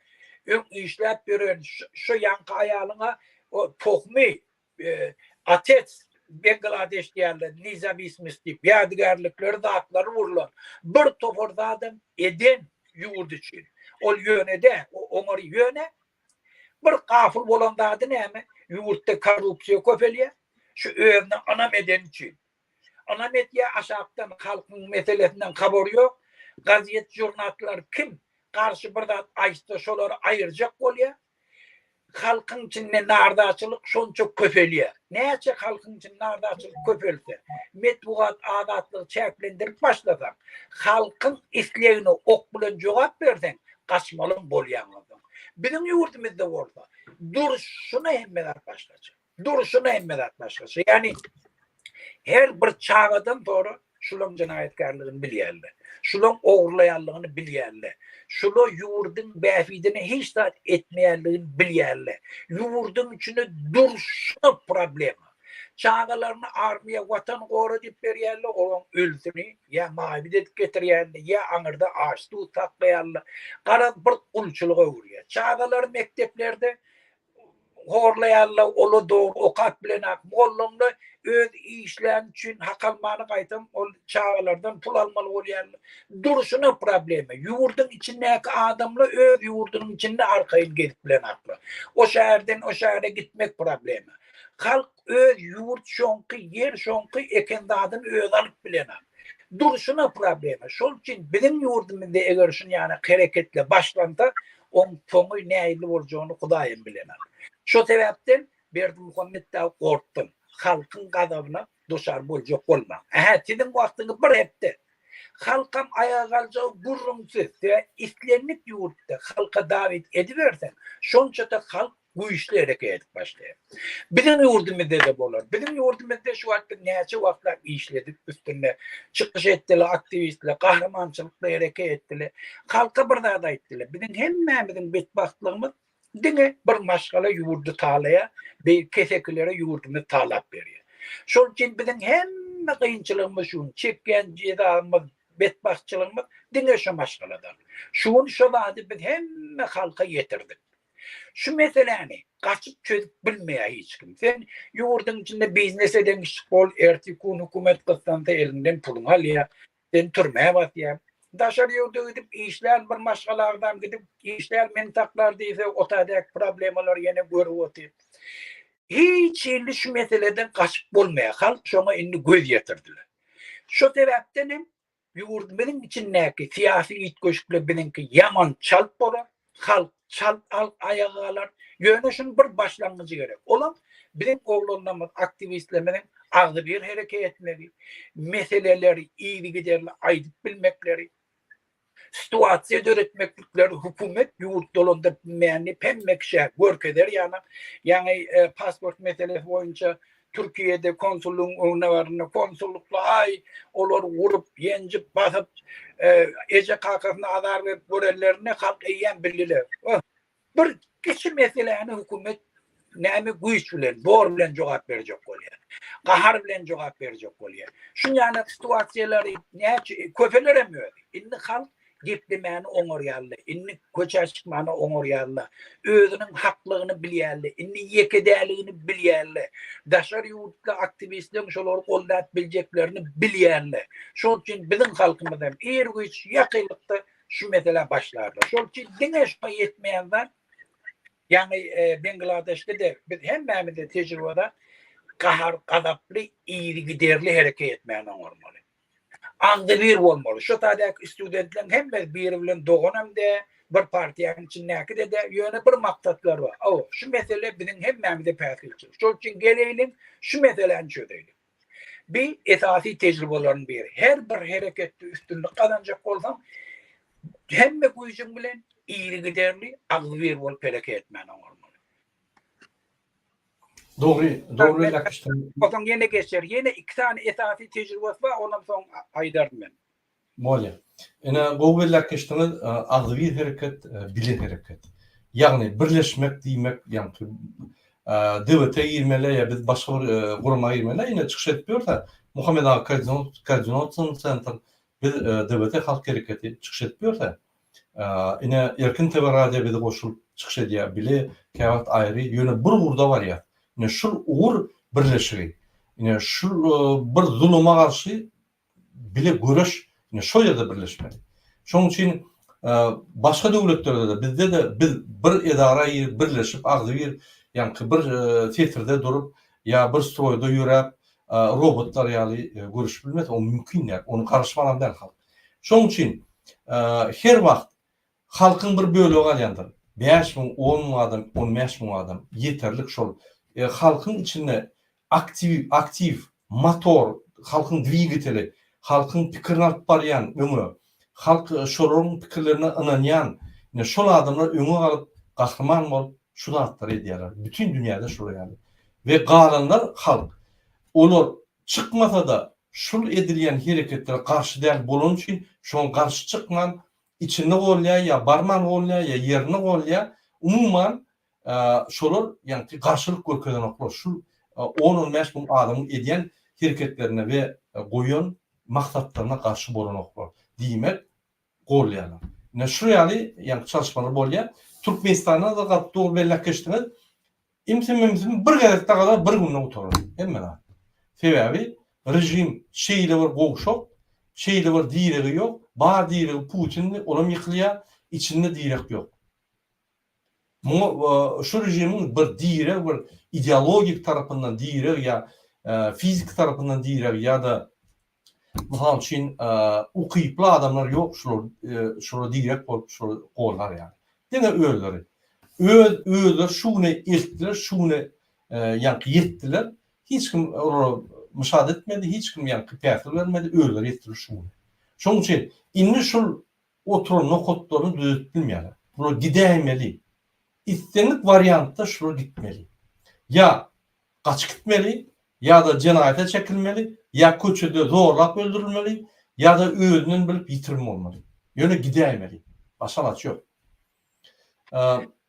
öň işläp ýören şu ýaňky aýalyňa tohmy otec Bengladeş diýýärler, nezawismost diýip, ýadygärlikleri zatlary gurlan, bir topar zadam eden ýurt üçin. Ol ýöne däl, oňar ýöne Bir gafyl bolan zady näme? Ýurtda korrupsiýa köpelýär. Şu özüne ynam edeni üçin. Ynam edýär aşakdan halkyň meselesinden habary ýok. Gazet žurnatlar kim garşy bir zat aýtsa şolary aýyrjak bolýar. Halkyň içinde nardaçylyk şonça köpelýär. Näçe halkyň içinde nardaçylyk köpelse, metbugat azatlygy çäklendirip başlasaň, halkyň islegine ok bilen jogap berseň, gaçmalam bolýaň onsoň. Biziň ýurdumyzda bolsa durşuna hemme zat başgaça. Durşuna hemme zat başgaça. Ýagny her bir çagadan sonra şulaň jenaýatkärligini bilýärler. Şulaň ogurlaýanlygyny bilýärler. Şula ýurduň bähbidine hiç zat etmeýänligini bilýärler. Ýurduň içinde durşuna problema. Çagalaryny armiýa watan gora diýip berýärler, olaň ölüsini ýa maýyp edip getirýärler, ýa aňyrda aç-duz saklaýarlar. Garaz bir gulçulyga öwürýär. Çagalary mekdeplerde horlaýarlar, olar dogry okap bilenak. Mugallymlar öz işläni üçin hak almany gaýtam ol çagalardan pul almaly bolýarlar. Durşuna problema. Ýurduň içindäki adamlar öz ýurdunyň içinde arkaýyn gezip bilenaklar. O şäherden o şähere gitmek problema. Halk öz ýurt şoňky, ýer şoňky eken zadyny özi alyp bilenak. Durşuna problema. Şol üçin biziň ýurdumyzda eger şun ýaly hereketler başlansa, oň soňy nähili boljagyny Hudaýam bilenak. Şo sebäpden Berdimuhamet dagy gorkdum. Halkyň gazabyna duçar boljak bolmaň. Ähä, siziň wagtyňyz bir hepde. Halkam aýaga galjagy gürrüňsiz. Sebäbi islendik ýurtda halka dawit ediberseň, şonça-da halk güýçli hereket edip başlaýar. Biziň ýurdumyzda-da bolar. Biziň ýurdumyzda şu wagt biz näçe wagtlap işledik üstünde. Çykyş etdiler aktiwistler, gahrymançylykly hereket etdiler. Halka bir zat aýtdylar. Biziň hemmämiziň betbagtlygymyz diňe bir maşgala ýurdy talaýar, beýik kesekilere ýurdumyzy talap berýär. Şol üçin biziň hemme kynçylygymyz şu gün çekýän jezamyz, betbagtçylygymyz diňe şu maşgaladan. Şu gün şo zady biz hemme halka ýetirdik. Şu meseläni gaçyp çözüp bilmeýär hiç kim. Sen ýurduň içinde biznes eden kişi bol, ertir gün hökümet gyssansa eliňden puluňy alýar, seni türmä basýar. Daşary ýurda gidip işlän bir maşgala agzam gidip işlär meni saklar diýse otadäki problemalary ýene görüp otyr. Hiç hili şu meseleden gaçyp bolmaýar. Halk şoňa indi göz ýetirdiler. Şo sebäpden hem Ýurdumyzyň içindäki syýasy üýtgeşikler biziňki ýaman çalt bolar, halk çalt aýaga galar. Ýöne şunuň bir başlangyjy gerek. Olam biziň oglanlarymyz, aktiwistlerimiziň agzybir hereket etmegi, meseleleri yzygiderli aýdyp bilmekleri, situasiýa döretmeklikleri hökümet ýurt dolandyryp bilmeýänini hemme kişä görkezer ýaly, ýaňy pasport meselesi boýunça Türkiýede konsullygyň öňüne baranda konsullykda aý olar urup, ýenjip, basyp, eje kakasyna azar berip görenlerinde halk eýýäm bildiler. Bir kiçi meseläni hökümet näme güýç bilen, zor bilen jogap berjek bolýar. Gahar bilen jogap berjek bolýar. Şuň ýaly situasiýalary näçe köpeler hem özi. Indi halk geplemäni oňarýarlar, indi köçä çykmany oňarýarlar, özüniň haklygyny bilýärler, indi ýeke däligini bilýärler, daşary ýurtly aktiwistleriň şolary goldap biljeklerini bilýärler. Şol üçin biziň halkymyz hem ir-güýç ýakynlykda şu meselä başlarlar. Şol üçin diňe şoňa ýetmeýän zat, ýaňy Bengladeşde-de biz hemmämizde tejribe zat, gahar-gazaply, yzygiderli hereket etmäni oňarmaly. Agzybir bolmaly. Şu taýdaky studentleriň hemmesi biri bilen doganam dä, bir partiýanyň içindäki-de dä, ýöne bir maksatlary bar. Hawa, şu mesele biziň hemmämize päsgelçilik. Şol üçin geleýliň, şu meseläni çözeýliň. Bi esasy tejribeleriň biri. Her bir hereketde üstünlik gazanjak bolsaň, hemme güýjüň bilen yzygiderli, agzybir bolup hereket etmäni oňarmaly. Dogry, dogry belläp geçdiň. Onsoň ýene geçer. Ýene iki sany esasy tejribesi bar, onam soň aýdaryn men. Bolýar. Ine, gowy belläp geçdiňiz, agzybir hereket, bile hereket. Ýagny birleşmek diýmek, ýaňky DWT girmeli ýa biz başga bir gurama girmeli, ine çykyş edip ýörse, Muhammet aga koordinasion sentr, biz DWT halk hereketi çykyş edip ýörse, Ine, Erkin TV radio bizi goşulyp çykyş edýär, bile, käwagt aýry, ýöne bir ugurda barýas. Ine, şul ugur birleşigi, ine, şul bir zuluma garşy bile göreş, ine, şol ýerde birleşmeli. Şonuň üçin başga döwletlerde-de, bizde-de biz bir edara girip, birleşip, agzybir, ýaňky bir setirde durup ýa bir stroýda ýöräp, robotlar ýaly göreşip bilmez, o mümkin däl, ony garyşmalam däl halk. Şonuň üçin her wagt halkyň bir bölegi galýandyr. 5000, 10 müň adam, 15 müň adam ýeterlik şol. Halkyň içinde aktiw, aktiw, motor, halkyň dwigateli, halkyň pikirini alyp barýan öňe, halk şolaryň pikirlerine ynanýan, ine şol adamlar öňe galyp, gahryman bolup şu zatlary edýärler. Bütin dünýäde şolar ýaly. We galanlar halk. Olar çykmasa-da şul edilýän hereketlere garşy däl bolany üçin şoňa garşy çykman içinde golýar ýa barman golýar ýa ýerinde golýar umuman şolar ýaňky garşylyk görkezenoklar şul on on bäş müň adamyň edýän hereketlerine we goýan maksatlaryna garşy bolanoklar diýmek golýarlar. Ine şu ýaly ýaňky çalyşmalar bolýar. Türkmenistanda-da gaty dogry belläp geçdiňiz. Imsim-imsim bir gezekde galar bir günde gutarar hemme zat. Sebäbi režim şeýle bir gowşak, şeýle bir diregi ýok, bar diregi Putindi, olam ýykylýar, içinde direk ýok. Muňa şu režimiň bir direg bir ideologik tarapyndan direg ýa fiziki tarapyndan direg ýa-da mysal üçin ukyply adamlar ýok şular şulara direk bolup şulary goldar ýaly. Diňe özleri. Öz özleri şu güne eltdiler, şu güne ýaňky ýetdiler. Hiç kim olara myşat etmedi, hiç kim ýaňky päsgel bermedi, özleri ýetdiler şu güne. Şonuň üçin indi şul oturan nokatlaryny düzedip bilmeýärler. Bular gidäýmeli. Islendik wariantda şular gitmeli. Ýa gaçyp gitmeli, ýa-da jenaýata çekilmeli, ýa köçede zorlap öldürilmeli, ýa-da özünden bilip ýitirim bolmaly. Ýöne gidäýmeli. Başga alaç ýok.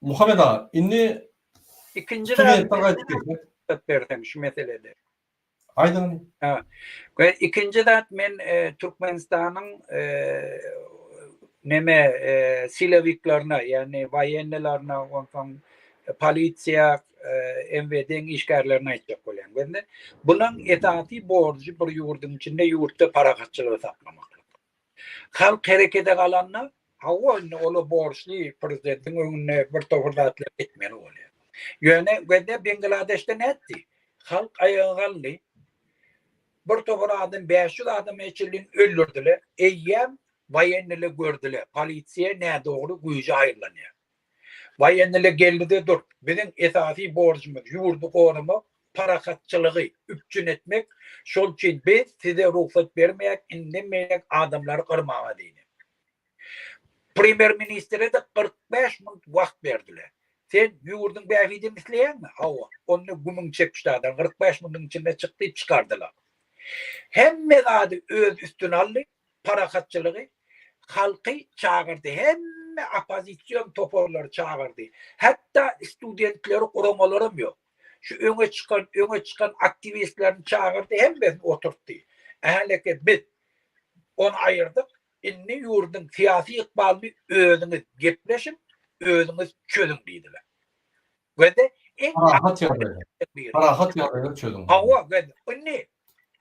Muhammet aga, indi Ikinji zat berseň şu meselede. Aýdyň. Ha. We ikinji zat men e, Türkmenistanyň e, neme e, siloviklerine, ýagny woýennilerine, onsoň polisiýa, e, MWD-iň işgärlerine aýtjak bolýan. Gözle, bunuň esasy borjy bir ýurduň içinde ýurtda parahatçylygy saklamaklyk. Halk herekete galanda, hawa indi ola borçly prezidentiň öňünde bir topar zatlar etmeli bolýar. Ýöne gözle Bengladeşde nätdi? Halk aýaga galdy. Bir topar adam 500 adama çenli öldürdiler. Eýýäm woýenniler gördüler. Polisiýa nädogry güýji aýyrlanýar. Woýenniler geldi-de dur, biziň esasy borjumyz ýurdy goramak, parahatçylygy üpjün etmek, şol üçin biz size rugsat bermeýäk indem beýläk adamlary gyrmaga diýdi. Premýer-ministre-de 45 minut wagt berdiler. Sen ýurduň bähbidini isleýäňmi? Hawa. Onda gümüňi çek ştadan, 45 minutyň içinde çyk diýip çykardylar. Hemme zady öz üstüne aldy. parahatçylygy halky çagyrdy, hemme oppozision toparlary çagyrdy. Hatda studentleri guramalaram ýok. Şu öňe çykan, öňe çykan aktiwistlerini çagyrdy, hemmesini oturtdy. Häleke biz ony aýyrdyk, indi ýurduň syýasy ykbalyny özüňiz gepleşiň, özüňiz çözüň diýdiler. Gözde iň Parahat ýagdaýda. Parahat ýagdaýda çözüň. Hawa, gözde. Indi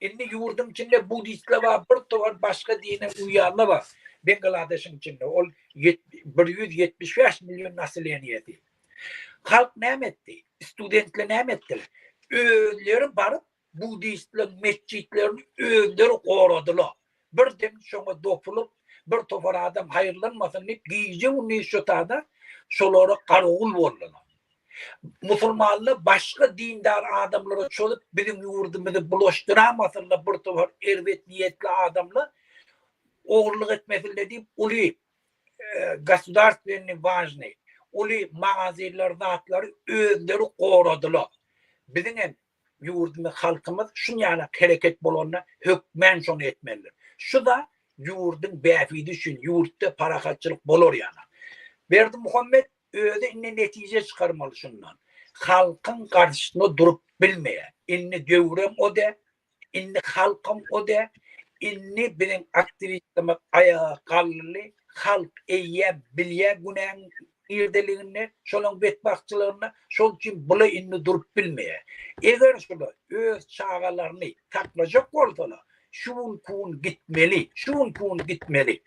indi ýurduň içinde buddistler bar, bir topar başga dine uýýanlar bar. Bangladeşiň içinde ol 175 million naseleniýesi. Halk näme etdi? Studentler näme etdiler? Özleri baryp Buddistleriň metjitlerini özleri goradylar. Birden şoňa dopulyp, bir topar adam haýyrlanmasyn diýip, gije-gündiz şo tada şolara garawul boldular. Musulmanlar başga dindar adamlara çozup, biziň ýurdumyzy bulaşdyramasynlar bir topar erbet niýetli adamlar ogurlyk etmesinler diýip, uly gosudarstwennyý wažnyý uly magazinler zatlary özleri goradylar. Biziň hem Ýurdumyz halkymyz şunýalak hereket bolanda hökmän şony etmelidir. Şu-da ýurduň bähbidi üçin ýurtda parahatçylyk bolar ýaly. Berdimuhamet özi indi netije çykarmaly şundan. Halkyň garşysyna durup bilmeýär. Indi döwrem o däl, indi halkam o däl, indi biziň aktiwistlerimiz aýaga galdyly, halk eýýäm bilýär günäň Nirdeliginde, şolaň betbagtçylygynda, şol üçin bula indi durup bilmeýär. Eger şular öz çagalaryny saklajak bolsalar, şu günki gün gitmeli, şu günki gün gitmeli.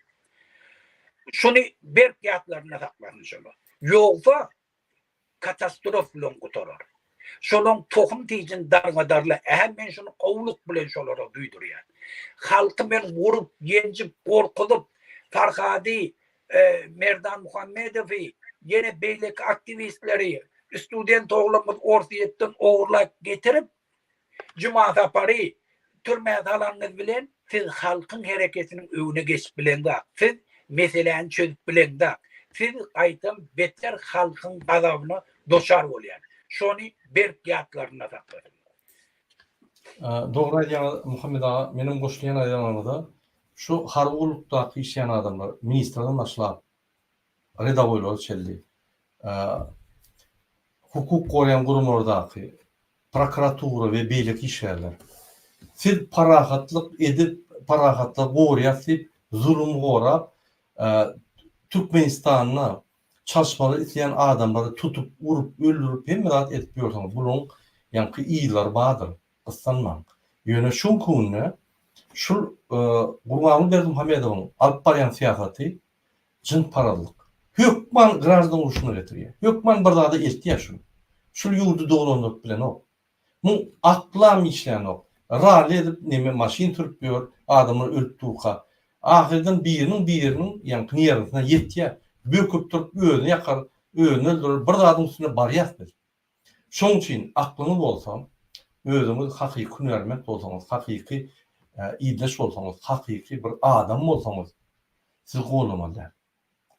Şuny berk ýatlarynda saklasyn şolar. Ýogsa katastrof bilen gutarar. Şolaň tohum tijini dargadarlar. Ähä men şuny gowulyk bilen şolara duýdurýan. Halky men urup, ýenjip, gorkuzyp, Farhady, Merdan Muhammedowy, ýene beýleki aktiwistleri, student oglanymyzy Orsýetden ogurlap getirip, Juma Sapary türmä salanyňyz bilen siz halkyň hereketiniň öňüne geçip bileňzok. Siz meseläni çözüp bileňzok. Siz gaýtam beter halkyň gazabyna doçar bolýan. Şony berk ýatlarynda saklasynlar. Dogry aýdýaňyz Muhammet aga, menem goşulýan aýdanlaryňyza. Şu harby gullukdaky işleýän adamlar, ministrden başlap, redawoýlara çenli, hukuk goraýan guramalardaky, prokuratura we beýleki işgärler, siz parahatlyk edip, parahatlygy goraýas diýip, zulumy gorap, Türkmenistanda çalyşmaly isleýän adamlary tutup, urup, öldürip, hemme zat edip ýörsüňiz. Bularyň ýaňky yzlary bardyr. Gyssanmaň. Ýöne şu günki günde şul Gurbanguly Berdimuhamedowyň alyp barýan syýasaty jynsparazlyk. Hökman graždan urşuna getirýär. Hökman bir zada eltýär şul. Şul ýurdy dolandyryp bilenok. Muň aklam işlänok. Ralli edip neme maşyn sürüp ýör, adamlar ölüp durka. Ahyrdan biriniň biriniň ýaňky nerwisyna ýetýär. Böküp durup özüni ýakar, özüni öldürer, bir zadyň üstüne barýas biz. Şoň üçin aklyňyz bolsa. Özüňiz hakyky hünärment bolsaňyz, hakyky ildeş bolsaňyz, hakyky bir adam bolsaňyz, siz gollamaly däl.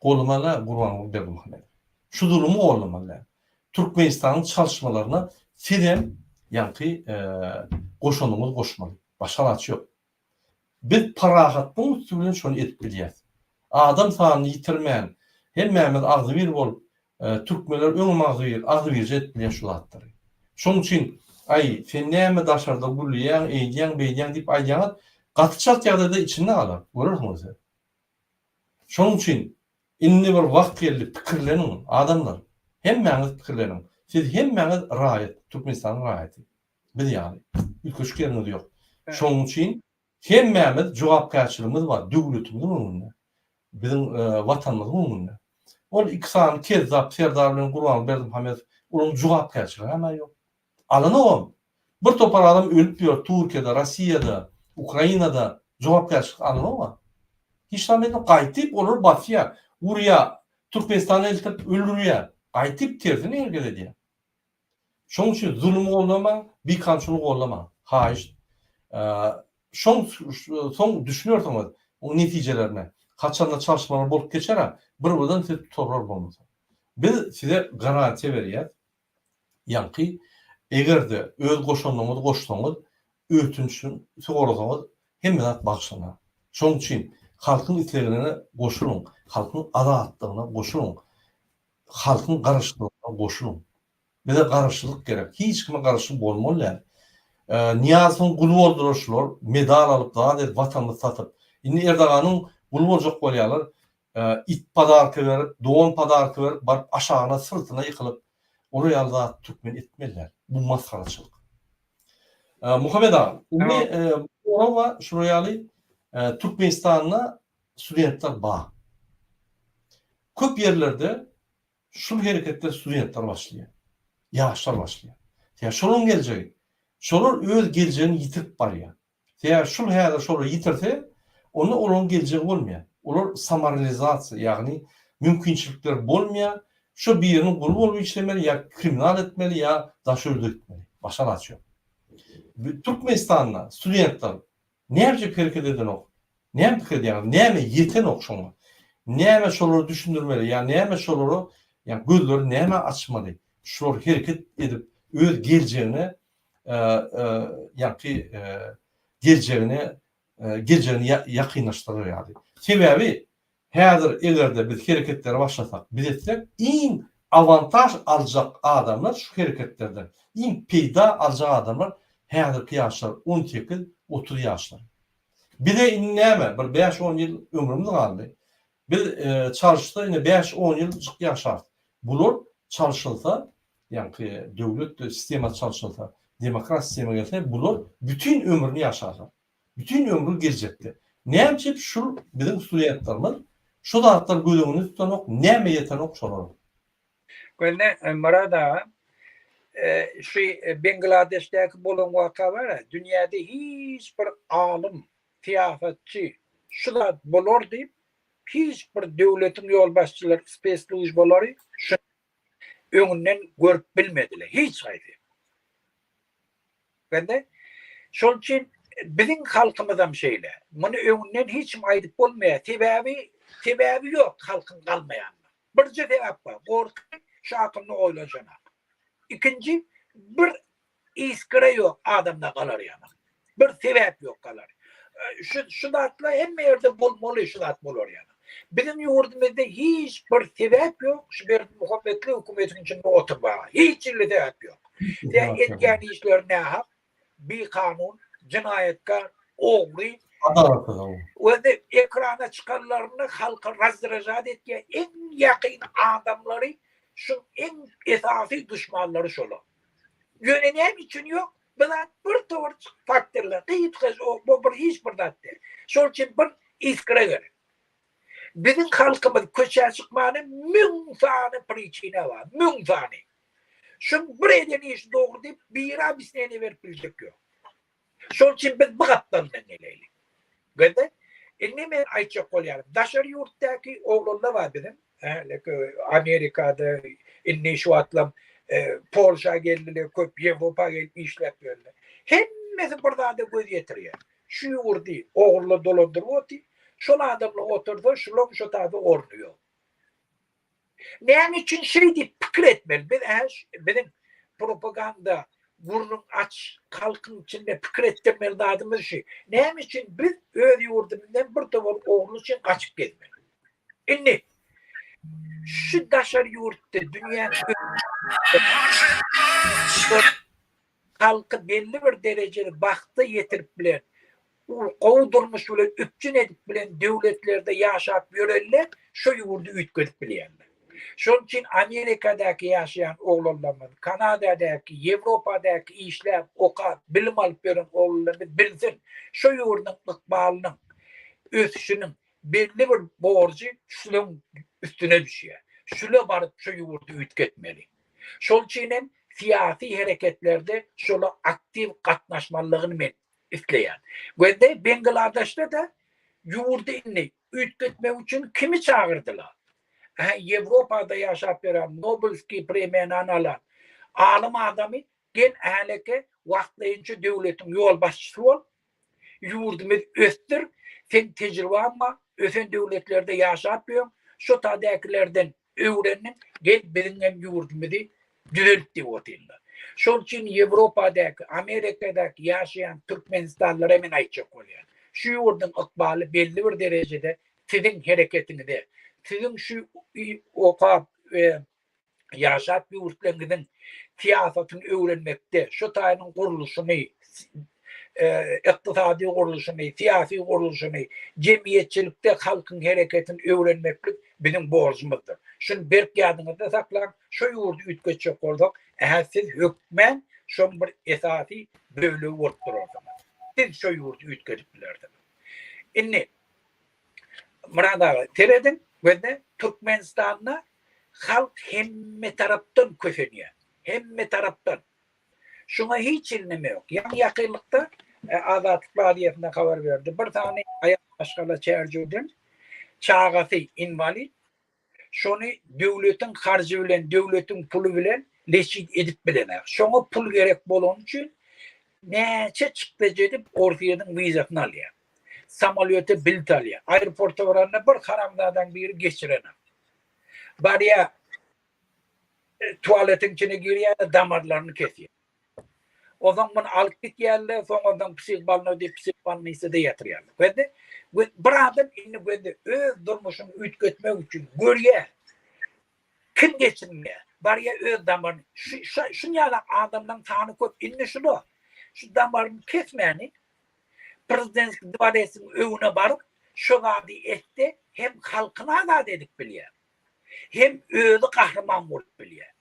Gollamaly däl Gurbanguly Berdimuhamedowy. Şu zulumy gollamaly däl. Türkmenistanyň çalyşmalaryna sizem ýaňky goşandyňyzy goşmaly. Başga alaç ýok. Biz parahatlygyň üsti bilen şony edip bilýäs. Adam sanyny ýitirmän, hemmämiz agzybir bolup, türkmenler öňem agzybir, agzybirje edip bilýän şu zatlary. Şonuň üçin, aý, sen näme daşarda gülýäň, eýdýäň, beýdýäň diýip aýdýaňyz, gaty çalt ýagdaýda içinde galar, görersiňiz siz. Şonuň üçin indi bir wagt geldi, pikirleniň, adamlar. Hemmäňiz pikirleniň. Siz hemmäňiz raýat, Türkmenistanyň raýaty. Biz ýaly. Üýtgeşik ýeriňiz ýok. Şonuň üçin hemmämiz jogapkärçiligimiz bar döwletimiziň öňünde. Biziň Watanymyzyň öňünde. Ol iki sany kezzap Serdar bilen Gurbanguly Berdimuhamedow olaryň jogapkärçiligi hem ýok. Alanogam. Bir topar adam ölüp ýör Türkiýede, Rossiýada, Ukrainada jogapkärçilik alanogam. Hiç zat etmedi. Gaýtyp olary basýar, urýar, Türkmenistana eltip öldürýär. Gaýtyp tersine hereket edýär. Şoň üçin zulumy goldamaň, bikanunçylygy goldamaň. Haýyşt. Şoň soň düşünersiňiz oň netijelerine. Haçanda çalyşmalar bolup geçer-ä, bir-birden sizi tutarlar bolmasa. Biz size garantiýa berýäs. Ýaňky eger-de öz goşandyňyzy goşsaňyz, ötünç sorasaňyz hemme zat bagyşlanar. Şoň üçin halkyň islegine goşulyň, halkyň azatlygyna goşulyň. Halkyň garaşsyzlygyna goşulyň. Bize garaşsyzlyk gerek. Hiç kime garaşly bolmaly däl. Nyýazowyň guly boldular şular, medal alyp zat edip watanymyzy satyp. Indi Erdoganyň guly boljak bolýarlar. It podarka berip, don podarka berip baryp aşagyna syrtyna ýykylyp olar ýaly zat türkmen etmeli däl. Bu masgaraçylyk. Muhammet aga, indi sorag bar şular ýaly Türkmenistanda studentler bar. Köp ýerlerde şul hereketler studentler başlaýar. Ýaşlar başlaýar. Sebäbi şolaryň geljegi. Şolar öz geljegini ýitirip barýar. Sebäbi şul häzir şolary ýitirse, onda olaryň geljegi bolmaýar. Olar samoralizasiýa, ýagny mümkinçilikleri bolmaýar. Şo biriniň guly bolup işlemeli ýa kriminal etmeli ýa daşy ýurda gitmeli. Başga alaç ýok. Türkmenistanda studentler Näme hereket edenok? Näme pikir edýäňiz? Näme ýetenok şoňa? Näme şolara düşündirmeli ýa näme şolara ýa gözleri nämä açmaly? Şular hereket edip öz geljegine ýaňky geljegine geljegini ýakynlaşdyrar ýaly. Sebäbi Häzir eger-de biz hereketlere başlasak, biz etsek, iň awantaž aljak adamlar şu hereketlerden, iň peýda aljak adamlar häzirki ýaşlar, 18, 30 ýaşlar. Bize indi näme, bir bäş-on ýyl ömrümiz galdy. Biz çalyşsa ine bäş-on ýyljyk ýaşarys. Bular çalşylsa, ýaňky döwlet sistemasy çalşylsa, demokrat sistema gelse, bular bütin ömrüni ýaşarlar. Bütin ömri geljekde. Näme üçin şul biziň studentlerimiz şu zatlar göz öňünde tutanok, näme ýetenok şolara. Gözle Myrat aga, şu Bengladeşdäki bolan waka bar-a, dünýäde hiç bir alym, syýasatçy şu zat bolar diýip, hiç bir döwletiň ýolbaşçylary, speslužbalary şuny öňünden görüp bilmediler, hiç haýsy. Bende. Şol üçin biziň halkymyzam şeýle. Muny öňünden hiç kim aýdyp bolmaýar. Sebäbi, sebäbi ýok halkyň galmaýanyna. Birje sebäp bar. Gorky şu hakynda oýlanşanak. Ikinji bir iskra ýok adamda galar ýaly. Bir sebäp ýok galar. Şu şu zatlar hemme ýerde bolmaly şu zat bolar ýaly. Biziň ýurdumyzda hiç bir sebäp ýok şu Berdimuhametli hökümetiň içinde oturmaga. Hiç hili sebäp ýok. Sen edýän işleri nähak, bikanun, jenaýatkar, ogry. Adalatsyz. Özi ekrana çykanlarynda halky razdražat etýän iň ýakyn adamlary şu iň esasy duşmanlary şolar. Ýöne näme üçin ýok? Bu zat bir towar faktorlar, gysgaça bu bir hiç bir zat däl. Şol üçin bir iskra gerek. Biziň halkymyz köçä çykmana müň sany priçina bar, müň sany. Şuň bir eden işi dogry diýip biri obýasneniýe berip biljek ýok. Şol üçin biz bu gapdalyndan geleýli. Gözle. Indi men aýtjak bolýanym, daşary ýurtdaky oglanlar bar biziň, Amerikada indi şu wagtlam. Polşa geldiler, köp Ýewropa gelip işläp ýörler. Hemmesi bir zada göz ýetirýär. Şu ýurdy ogurla dolandyryp otyr. Şol adamlar otursa, şulaň şo taýda orny ýok. Näme üçin şeý diýip pikir etmeli? Biz hä biziň propaganda gürrüň aç halkyň içinde pikir etdirmeli zadymyz şu. Näme üçin biz öz ýurdumyzdan bir towar ogurlyk üçin gaçyp gezmeli? Indi şu daşary ýurtda dünýäniň halky belli bir derejede bagta ýetirip bilen, gowy durmuş bilen üpjün edip bilen döwletlerde ýaşap ýörenler şo ýurdy üýtgedip bilýärler. Şonuň üçin Amerikadaky ýaşaýan oglanlarymyz, Kanadadaky, Ýewropadaky işläp, okap, bilim alyp ýören oglanlarymyz bilsin, şo ýurduň ykbalynyň, ösüşiniň belli bir borjy şulaň üstüne düşýär. Şula baryp şu ýurdy üýtgetmeli. Şol üçin hem syýasy hereketlerde şola aktiw gatnaşmalygyny men isleýän. Gözde Bengladeşde-de ýurdy indi üýtgetmek üçin kimi çagyrdylar? Hä Ýewropada ýaşap ýören Nobelskiý premiýany alan alym adamy gel häleke wagtlaýynça döwletiň ýolbaşçysy bol, Ýurdumyz ösdür, seň tejribaň bar, ösen döwletlerde ýaşap ýöň, şo tadäkilerden öwrendiň, gel biziň hem ýurdumyzy düzelt diýip otyrlar. Şol üçin Ýewropadäki, Amerikadaky ýaşaýan türkmenistanlylara men aýtjak bolýan. Şu ýurduň ykbaly belli bir derejede siziň hereketiňize, siziň şu okap ýaşap ýurtlaryňyzyň syýasatyny öwrenmekde, şu taýynyň gurluşyny, ykdysady gurluşyny, syýasy gurluşyny, jemgyýetçilikde halkyň hereketini öwrenmeklik biziň borjumyzdyr. Şuny berk ýadyňyzda saklaň, şu ýurdy üýtgetjek bolsak, ähä siz hökmän şoň bir esasy bölegi bolup durarsyňyz. Siz şu ýurdy üýtgedip bilersiňiz. Indi Myrat aga, serediň, gözle, Türkmenistanda halk hemme tarapdan kösenýär. Hemme tarapdan. Şuňa hiç hili neme ýok. Ýaňy ýakynlykda Azatlyk radiosynda habar berdi. Bir sany aýal maşgala Çärjewden çagasy inwalid, Şony döwletiň harjy bilen, döwletiň puly bilen leçit edip bilenok. Şoňa pul gerek bolany üçin näçe çykdajy edip Orsýetiň wizasyny alýar. Samolýota bilet alýar. Aeroporta baranda bir haramzadaň biri geçirenok. Barýar tualetiň içine girýär-de damarlaryny kesýär. Onsoň muny alyp gitýärler, soň onsoň psihbolnoý diýip psihbolnisada ýatyrýarlar. Gözde bir adam indi gözde öz durmuşyny üýtgetmek üçin görýär. Kim geçinmeýär? Barýar öz damaryny. Şu şuny ýaly adamlaryň sany köp. Indi şular şu damaryny kesmäni prezidentski dworesiň öňüne baryp şo zady etse hem halkyny azat edip bilýär. Hem özi gahryman bolup bilýär.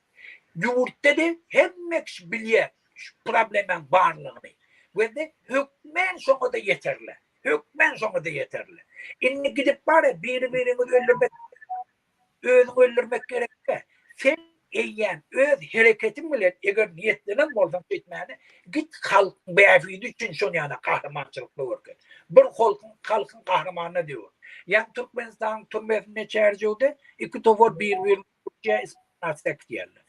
Ýurtda-da hemme kişi bilýär şu problemaň barlygyny. We-de hökmän şoňa-da ýeterler. Hökmän şoňa-da ýeterler. Indi gidip bar-a biri-biriňizi öldürmek, özüňi öldürmek gerek däl. Sen eýýäm öz hereketiň bilen eger niýetlenen bolsaň şeýtmäne, git halkyň bähbidi üçin şon ýana gahrymançylykly görkez. Bir holkuň halkyň gahrymanyna döwür. Ýaňy Türkmenistanyň türmesinde Çärjewde iki topar bir-birini Türkiýä ispanatda äkidýärler.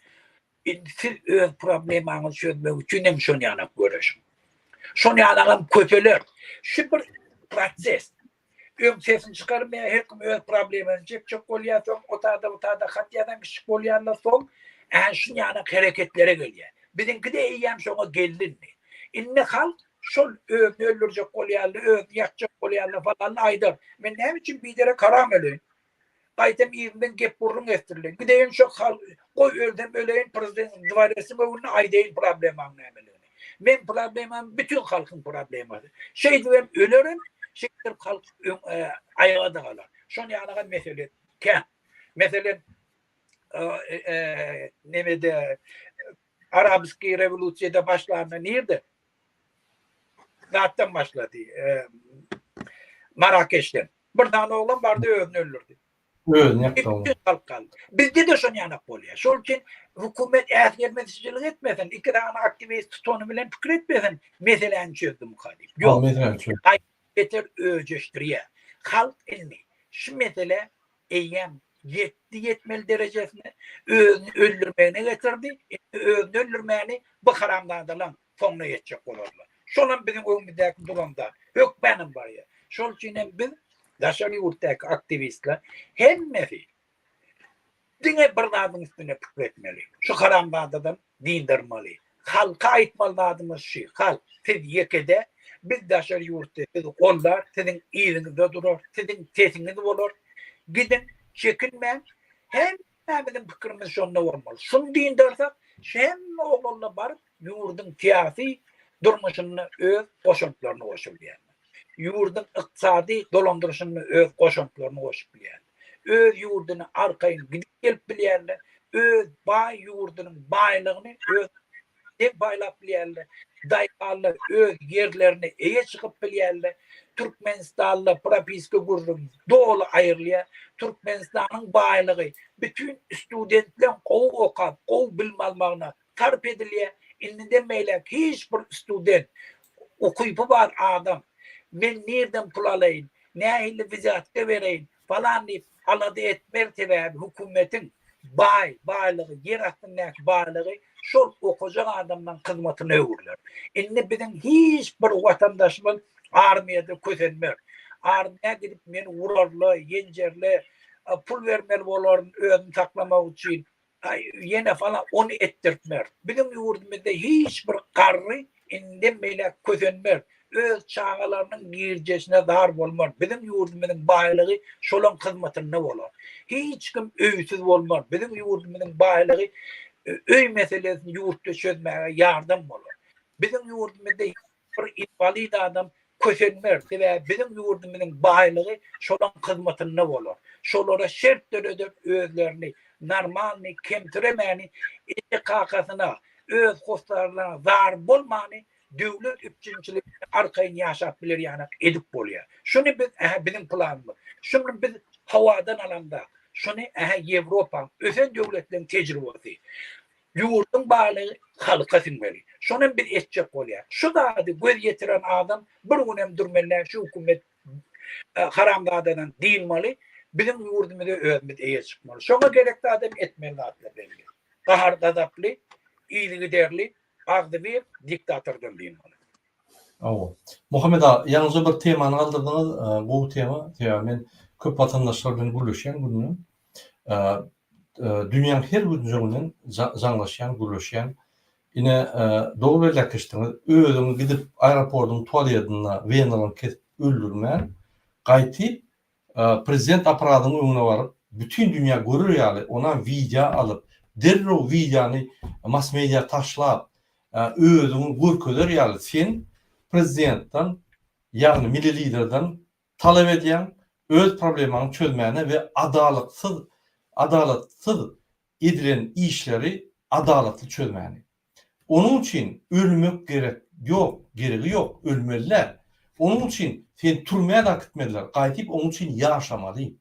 Indi siz öz problemaňyzy çözmek üçin hem şony ýanak göreşiň. Şony ýanagam köpeler. Şu bir proses. Öň sesini çykarmaýar, her kim öz problemasyny çekjek bolýar, soň o tada bu tada hat ýazan kişi bolýarlar, soň ä şuny ýanak hereketlere gelýär. Biziňki-de eýýäm şoňa geldi indi. Indi halk şol özüni öldürjek bolýarlar, özüni ýakjak bolýarlar falan aýdar. Men näme üçin biderek haram öleýin? Gaýtam yzyndan gep gürrüň etdirilen. Gideýin şo hal goý ölsem öleýin prezident dworesiň öňünde aýdaýyn problemaň nämeligini. Meň problemam bütin halkyň problemasy. Şeýdibem ölerin, şeýdip halk öň aýaga-da galar. Şon ýalyga mesele kän. Meselem nemede arabskiý rewolýusiýada başlanda nirde? Zatdan başlady. Marakeşden. Bir sany oglan bardy özüni öldürdi. Özüni ýakdy oglan. Bütün halk galdy. Bizde-de şon ýanak bolýar. Şol üçin hökümet äsgermezçilik etmesin, iki sany aktiwist tutany bilen pikir etmesin, meseläni çözdümika diýip. Ýok. Meseläni çözdü. Beter öjeşdirýär. Halk indi şu mesele eýýäm. Ýetdi ýetmeli derejesine, özüni öldürmegine getirdi, indi özüni öldürmäni bu haramzadalaň soňuna ýetjek bolarlar. Şolam biziň öňümizdäki duran zat. Hökmänam barýar. Şol üçin hem biz daşary ýurtdaky aktiwistler hemmesi diňe bir zadyň üstünde pikir etmeli. Şu haramzadadan dyndyrmaly. Halka aýtmaly zadymyz şu, halk, siz ýeke-de, biz daşary ýurtda sizi goldar, siziň yzyňyzda durar, siziň sesiňiz bolar. Gidiň, çekinmäň. Hemmämiziň pikirimiz şonda bolmaly. Şuny dyndarsak, şu hemme oglanlar baryp ýurduň syýasy durmuşynda öz goşantlaryny goşup bilýärler. Ýurduň ykdysady dolandyryşynda öz goşantlaryny goşup bilýärler. Öz ýurduna arkaýyn gidip gelip bilýärler. Öz baý ýurdunyň baýlygyny öz deň paýlap bilýärler. Daýhanlar öz ýerlerine eýe çykyp bilýärler. Türkmenistanda propiska gürrüň doly aýrylýar. Türkmenistanyň baýlygy bütin studentleň gowy okap, gowy bilim almagyna sarp edilýär. Indiden beýläk hiç bir student, ukypy bar adam men nirden pul alaýyn, nähili wzýatka bereýin falan diýip alada etmez, sebäbi hökümetiň baý baýlygy, ýer astyndaky baýlygy şol okajak adamlaryň hyzmatyna öwrüler. Indi biziň hiç bir watandaşymyz armiýada kösenmez. Armiýa gidip meni urarlar, ýenjerler, pul bermeli bolaryn özüni saklamak üçin. Aý, ýene falan ony etdirtmer. Biziň ýurdumyzda hiç bir garry indem beýläk kösenmez. Öz çagalarynyň girjesine zar bolmaz. Biziň ýurdumyzyň baýlygy şolaň hyzmatynda bolar. Hiç kim öýsüz bolmaz. Biziň ýurdumyzyň baýlygy öý meselesini ýurtda çözmäge ýardam bolar. Biziň ýurdumyzda Bir inwalid adam kösenmez, sebäbi biziň ýurdumyzyň baýlygy şolaň hyzmatynda bolar. Şolara şert döreder özlerini normalny kemsiremäni eje-kakasyna, öz hossarlaryna zar bolmany döwlet üpjünçiligi bilen arkaýyn ýaşap biler ýanak edip bolýar. Şuny biz ähä biziň planymyz. Şuny biz howadan alamzak. Şuny ähä Ýewropaň, ösen döwletleriň tejribesi. Ýurduň baýlygy halka siňmeli. Şonam biz etjek bolýas. Şu zady göz ýetiren adam bir günem durmaly däl, şu hökümet haramzadadan dynmaly, biziň ýurdumyza özümiz eýe çykmaly. Şoňa gerek zadam etmeli zatlar belli. Gahar-gazaply, yzygiderli, agzybir diktatordan dynmaly. Hawa. Muhammet aga, ýaňyja bir temany galdyrdyňyz, gowy tema. Sebäbi men köp watandaşlar bilen gürleşýän günde. Dünýäň her künjeginden jaňlaşýan, gürleşýän. Ine, dogry belläp geçdiňiz. Özüňi gidip aeroportyň tualedinde wenalaryňy kesip öldürmän, gaýtyp prezident apparadynyň öňüne baryp, bütin dünýä görer ýaly onam wideo alyp, derrew wideony mass media taşlap, özüňi görkezer ýaly sen prezidentden, ýagny milli liderden talap edýäň, öz problemaňy çözmäne we adalatsyz adalatsyz edilen işleri adalatly çözmäni. Onuň üçin ölmek gerek ýok, geregi ýok, ölmeli däl. Onuň üçin seni türmä-de akitmediler, gaýdyp onuň üçin ýaşamaly.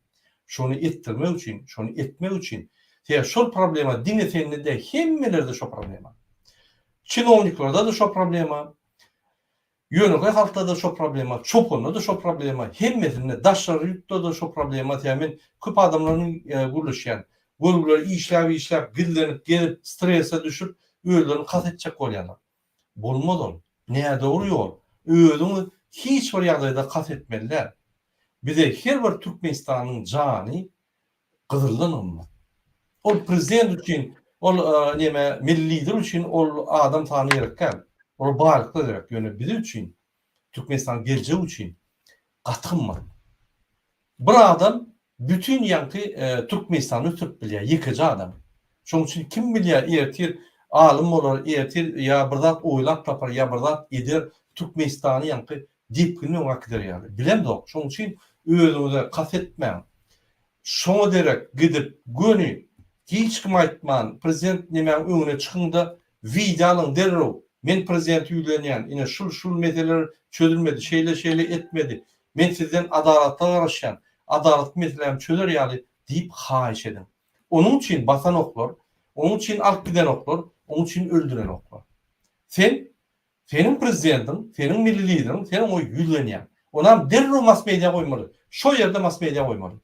Şony etdirmek üçin, şony etmek üçin, sebäbi şol problema diňe sende däl, hemmelerde şo problema. Çinowniklarda-da şo problema, Ýönekeý halkda-da şo problema, çopanda-da şo problema, hemmesinde, daşary ýurtda-da şo problema, sebäbi men köp adamlar bilen gürleşýän. Görgüler işläp-işläp, gizlenip, gezip, strese düşüp, özlerini kast etjek bolýarlar. Bolmaz ol. Nädogry ýol. Özüňi hiç bir ýagdaýda kast etmeli däl. Bize her bir türkmenistanyň jany gyzyldan gymmat. Ol prezident üçin, ol neme, milli lider üçin ol adam sany gerek däl. Olar baýlyklar gerek. Ýöne biz üçin, Türkmenistanyň geljegi üçin gaty gymmat. Bir adam bütin ýaňky Türkmenistany ösdürip bilýär, ýekeje adam. Şonuň üçin kim bilýär, ertir alym bolar, ertir ýa bir zat oýlap tapar, ýa bir zat eder, Türkmenistany ýaňky depginli öňe äkider ýaly. Bilemzok. Şonuň üçin özüňize kast etmäň. Şoňa derek gidip göni hiç kime aýtman prezident nemäň öňüne çykyňda wideo alyň derrew men prezidente ýüzlenýän ine şul şul meseleler çözülmedi şeýle şeýle etmedi men sizden adalata garaşýan adalatly meselämi çözer ýaly diýip haýyş ediň. Onuň üçin basanoklar onuň üçin alyp gidenoklar onuň üçin öldürenoklar. Sen Seniň prezidentiň, seniň milli lideriň, sen oňa ýüzlenýäň. Onam derrew mass media goýmaly. Şo ýerde mass media goýmaly.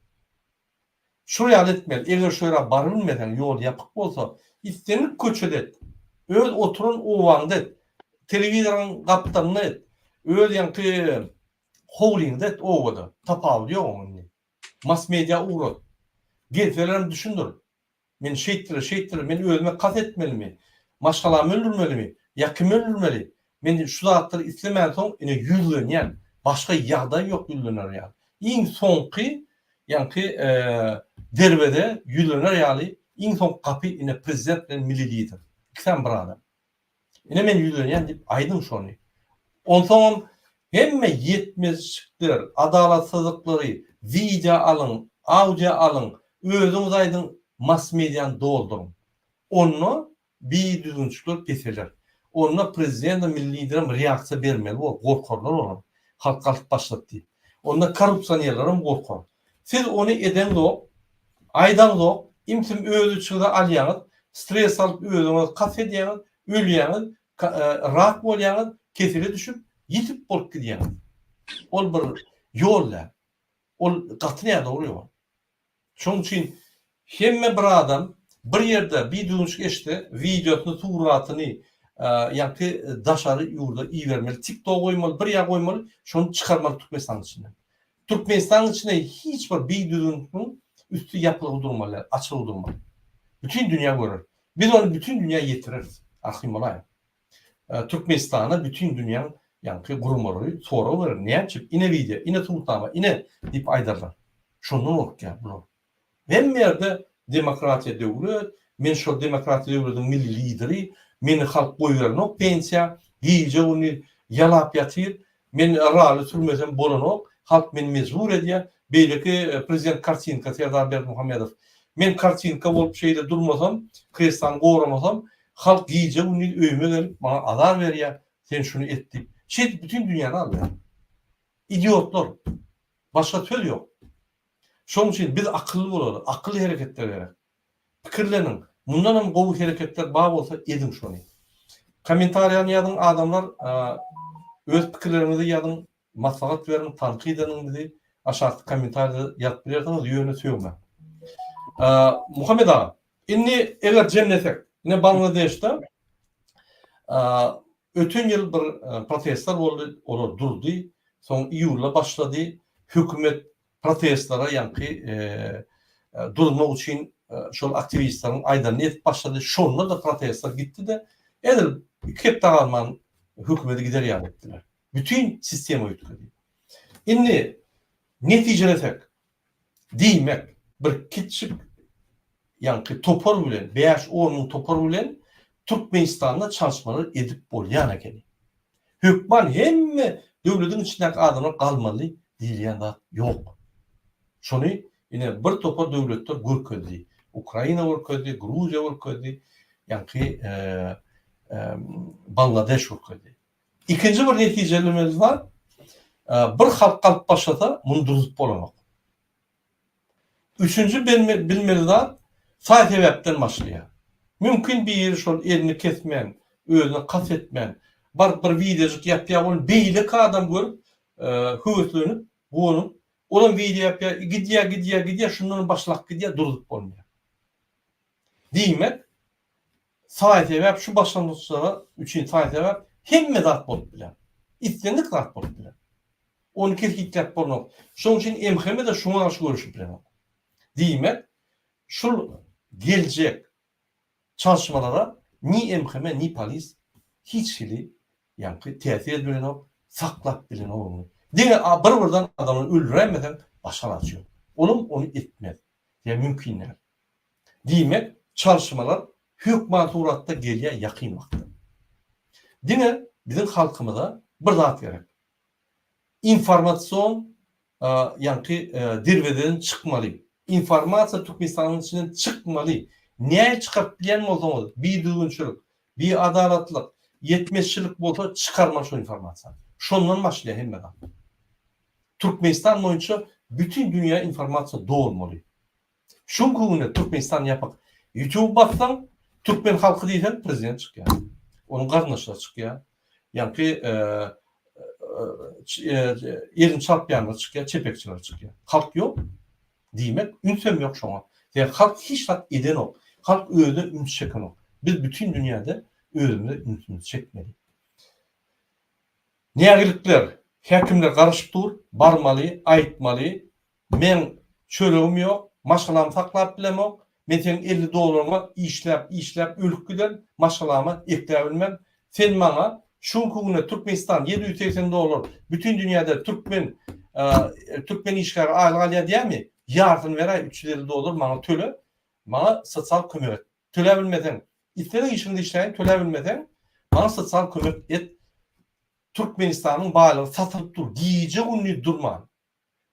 Şol ýaly etmeli, eger şu ýere barybilmeseň, ýol ýapyk bolsa, islendik köçede et, öz oturan obaňda et, telewizoryň gapdalynda et, öz ýaňky howlyňda et obada, tapawudy ýok oň indi. Mass media ugrat. Gelselerem düşündir. Men şeýtdiler, şeýtdiler, men özüme kast etmelimi? Maşgalamy öldürmelimi? Ýa kimi öldürmeli? Men şu zatlary islemänsoň ine ýüzlenýän. Başga ýagdaý ýok ýüzlener ýaly. Iň soňky ýaňky derweze ýüzlener ýaly iň soňky gapy ine prezident bilen milli lider. Ikisem bir adam. Ine men ýüzlenýän diýip aýdyň şony. Onsoňam hemme ýetmezçikler, adalatsyzlyklary wideo alyň, audio alyň, özüňiz aýdyň mass mediany dolduryň. Onda bidüzgünçilikler peseler. Onda prezidentem milli liderem reaksiýa bermeli bor, gorkarlar olar. Halk galkyp başlady diýip. Onda korrupsionerlerem gorkar. Siz ony edeňzok, aýdaňzok, imsim öz içiňize alýaňyz, stres alyp özüňiz kast edýäňiz, ölýäňiz, rak bolýaňyz, kesele düşüp, ýitip bolup gidýäňiz. Ol bir ýol däl. Ol gaty nädogry ýol. Şonuň üçin hemme bir adam bir ýerde bir düwünçik eşitse, wideosyny, suratyny ýaňky daşary ýurda ibermeli, TikToka goýmaly, bir ýere goýmaly, şony çykarmaly Türkmenistanyň içinden. Türkmenistanyň içinde hiç bir bidüzgünligiň üsti ýapylgy durmaly däl, açylgy durmaly. Bütin dünýä görer. Biz ony bütin dünýä ýetireris. Arkaýyn bolaýyň. Türkmenistana bütin dünýäň ýaňky guramalary sorag berer, näme üçin ine wideo, ine subutnama, ine diýip aýdarlar. Şondan gorkýar bular. Hemme ýerde demokratiýa döwlet, men şol demokratiýa döwletiň milli lideri, meni halk goýberenok pensiýa, gije-gündiz ýalap ýatyr, men rally sürmesem bolanok, halk meni mejbur edýär, beýleki prezident kartinka Serdar Berdimuhamedow, men kartinka bolup şeýle durmasam, kreslany goramasam, halk gije-gündiz öýüme gelip maňa azar berýär, sen şuny et diýip. Şeýdip bütin dünýäni alýar. Idiotlar. Başga söz ýok. Şonuň üçin biz akylly bolaly, akylly hereketler gerek. Pikirleniň, mundanam gowy hereketler bar bolsa ediň şony. Kommentariýany ýazyň adamlar, öz pikirleriňizi ýazyň, maslahat beriň, tankyt ediň bizi, aşakda kommentariýada ýazyp bilersiňiz, ýöne sögmäň. Muhammet aga, indi eger jemlesek, ine Bangladeşde öten ýyl bir protestler boldy, olar durdy, soň iýulda başlady, hökümet protestlere ýaňky durmak üçin şol aktiwistleriň aýdanyny edip başlady. Şonda-da protestler gitdi-de, edil iki hepde galman hökümeti gider ýaly etdiler. Bütin sistema üýtgedi. Indi netijelesek, diýmek, bir kiçjik ýaňky topar bilen, bäş-on müň topar bilen Türkmenistanda çalyşmalar edip bolýan ekeni. Hökman hemme döwlediň içindäki adamlar galmaly diýilýän zat ýok. Şony ine bir topar döwletler görkezdi. Ukraina görkezdi, Gruziýa görkezdi, ýaňky Bangladeş görkezdi. Ikinji bir netijelemeli zat, bir halk galyp başlasa muny durzup bolanok. Üçünji bilmeli zat, saý-sebäpden başlaýar. Mümkin biri şol elini kesmän, özüne kast etmän, baryp bir wideojyk ýapýar, ony beýleki adam görüp, höweslenip, guwanyp, olam wideo ýapýar, gidýär, gidýär, gidýär, şundanam başlap gidýär, durzup bolmaýar. Diýmek, saý-sebäp şu başlangyçlara üçin saý-sebäp hemme zat bolup biler. Islendik zat bolup biler. Ony kesgitläp bolanok. Şonuň üçin MHM-de şuňa garşy göreşip bilenok. Diýmek, şul geljek çalyşmalara ni MHM, ni polis hiç hili ýaňky täsir edip bilenok, saklap bilenok ony. Diňe bir-birden adamlary öldüräýmeseň başga alaç ýok. Olam ony etmez. Ýa mümkin däl. Diýmek, çalyşmalar hökman suratda gelýär ýakyn wagtda. Diňe biziň halkymyza bir zat gerek. Informasion ýaňky derwezeden çykmaly. Informasiýa Türkmenistanyň içinden çykmaly. Näl çykaryp bilýän bolsaňyz, bidüzgünçilik, biadalatlyk, ýetmezçilik bolsa çykarmaly şo informasiýany. Şondan başlaýar hemme zat. Türkmenistan boýunça bütin dünýä informasiýa dolmaly. Şuňky günde Türkmenistan ýapyk. Youtube bassaň türkmen halky diýseň prezident çykýar. Onuň garyndaşlary çykýar. Ýaňky elini çarpýanlar çykýar, çepekçiler çykýar. Halk ýok. Diýmek, ünsem ýok şoňa. Sebäbi halk hiç zat edenok. Halk özüne üns çekenok. Biz bütin dünýäde özümize ünsümizi çekmeli. Nägilikler, häkimler garaşyp dur, barmaly, aýtmaly, meň çöregim ýok, maşgalamy saklap bilemok, men seň 50 dollaryňa işläp, işläp ölüp giderin, maşgalama ekläp bilmen, sen maňa şu günki günde Türkmenistan 780 dollar, bütin dünýäde türkmen türkmen işgäri aýlyk alýar diýýärmi, ýarsyny beräý 350 dollar maňa töle, maňa sosial kömek et. Töläp bilmeseň, isledik işiňde işläýin, töläp bilmeseň, maňa sosial kömek et. Türkmenistanyň baýlygy satylyp dur, gije-gündiz durman.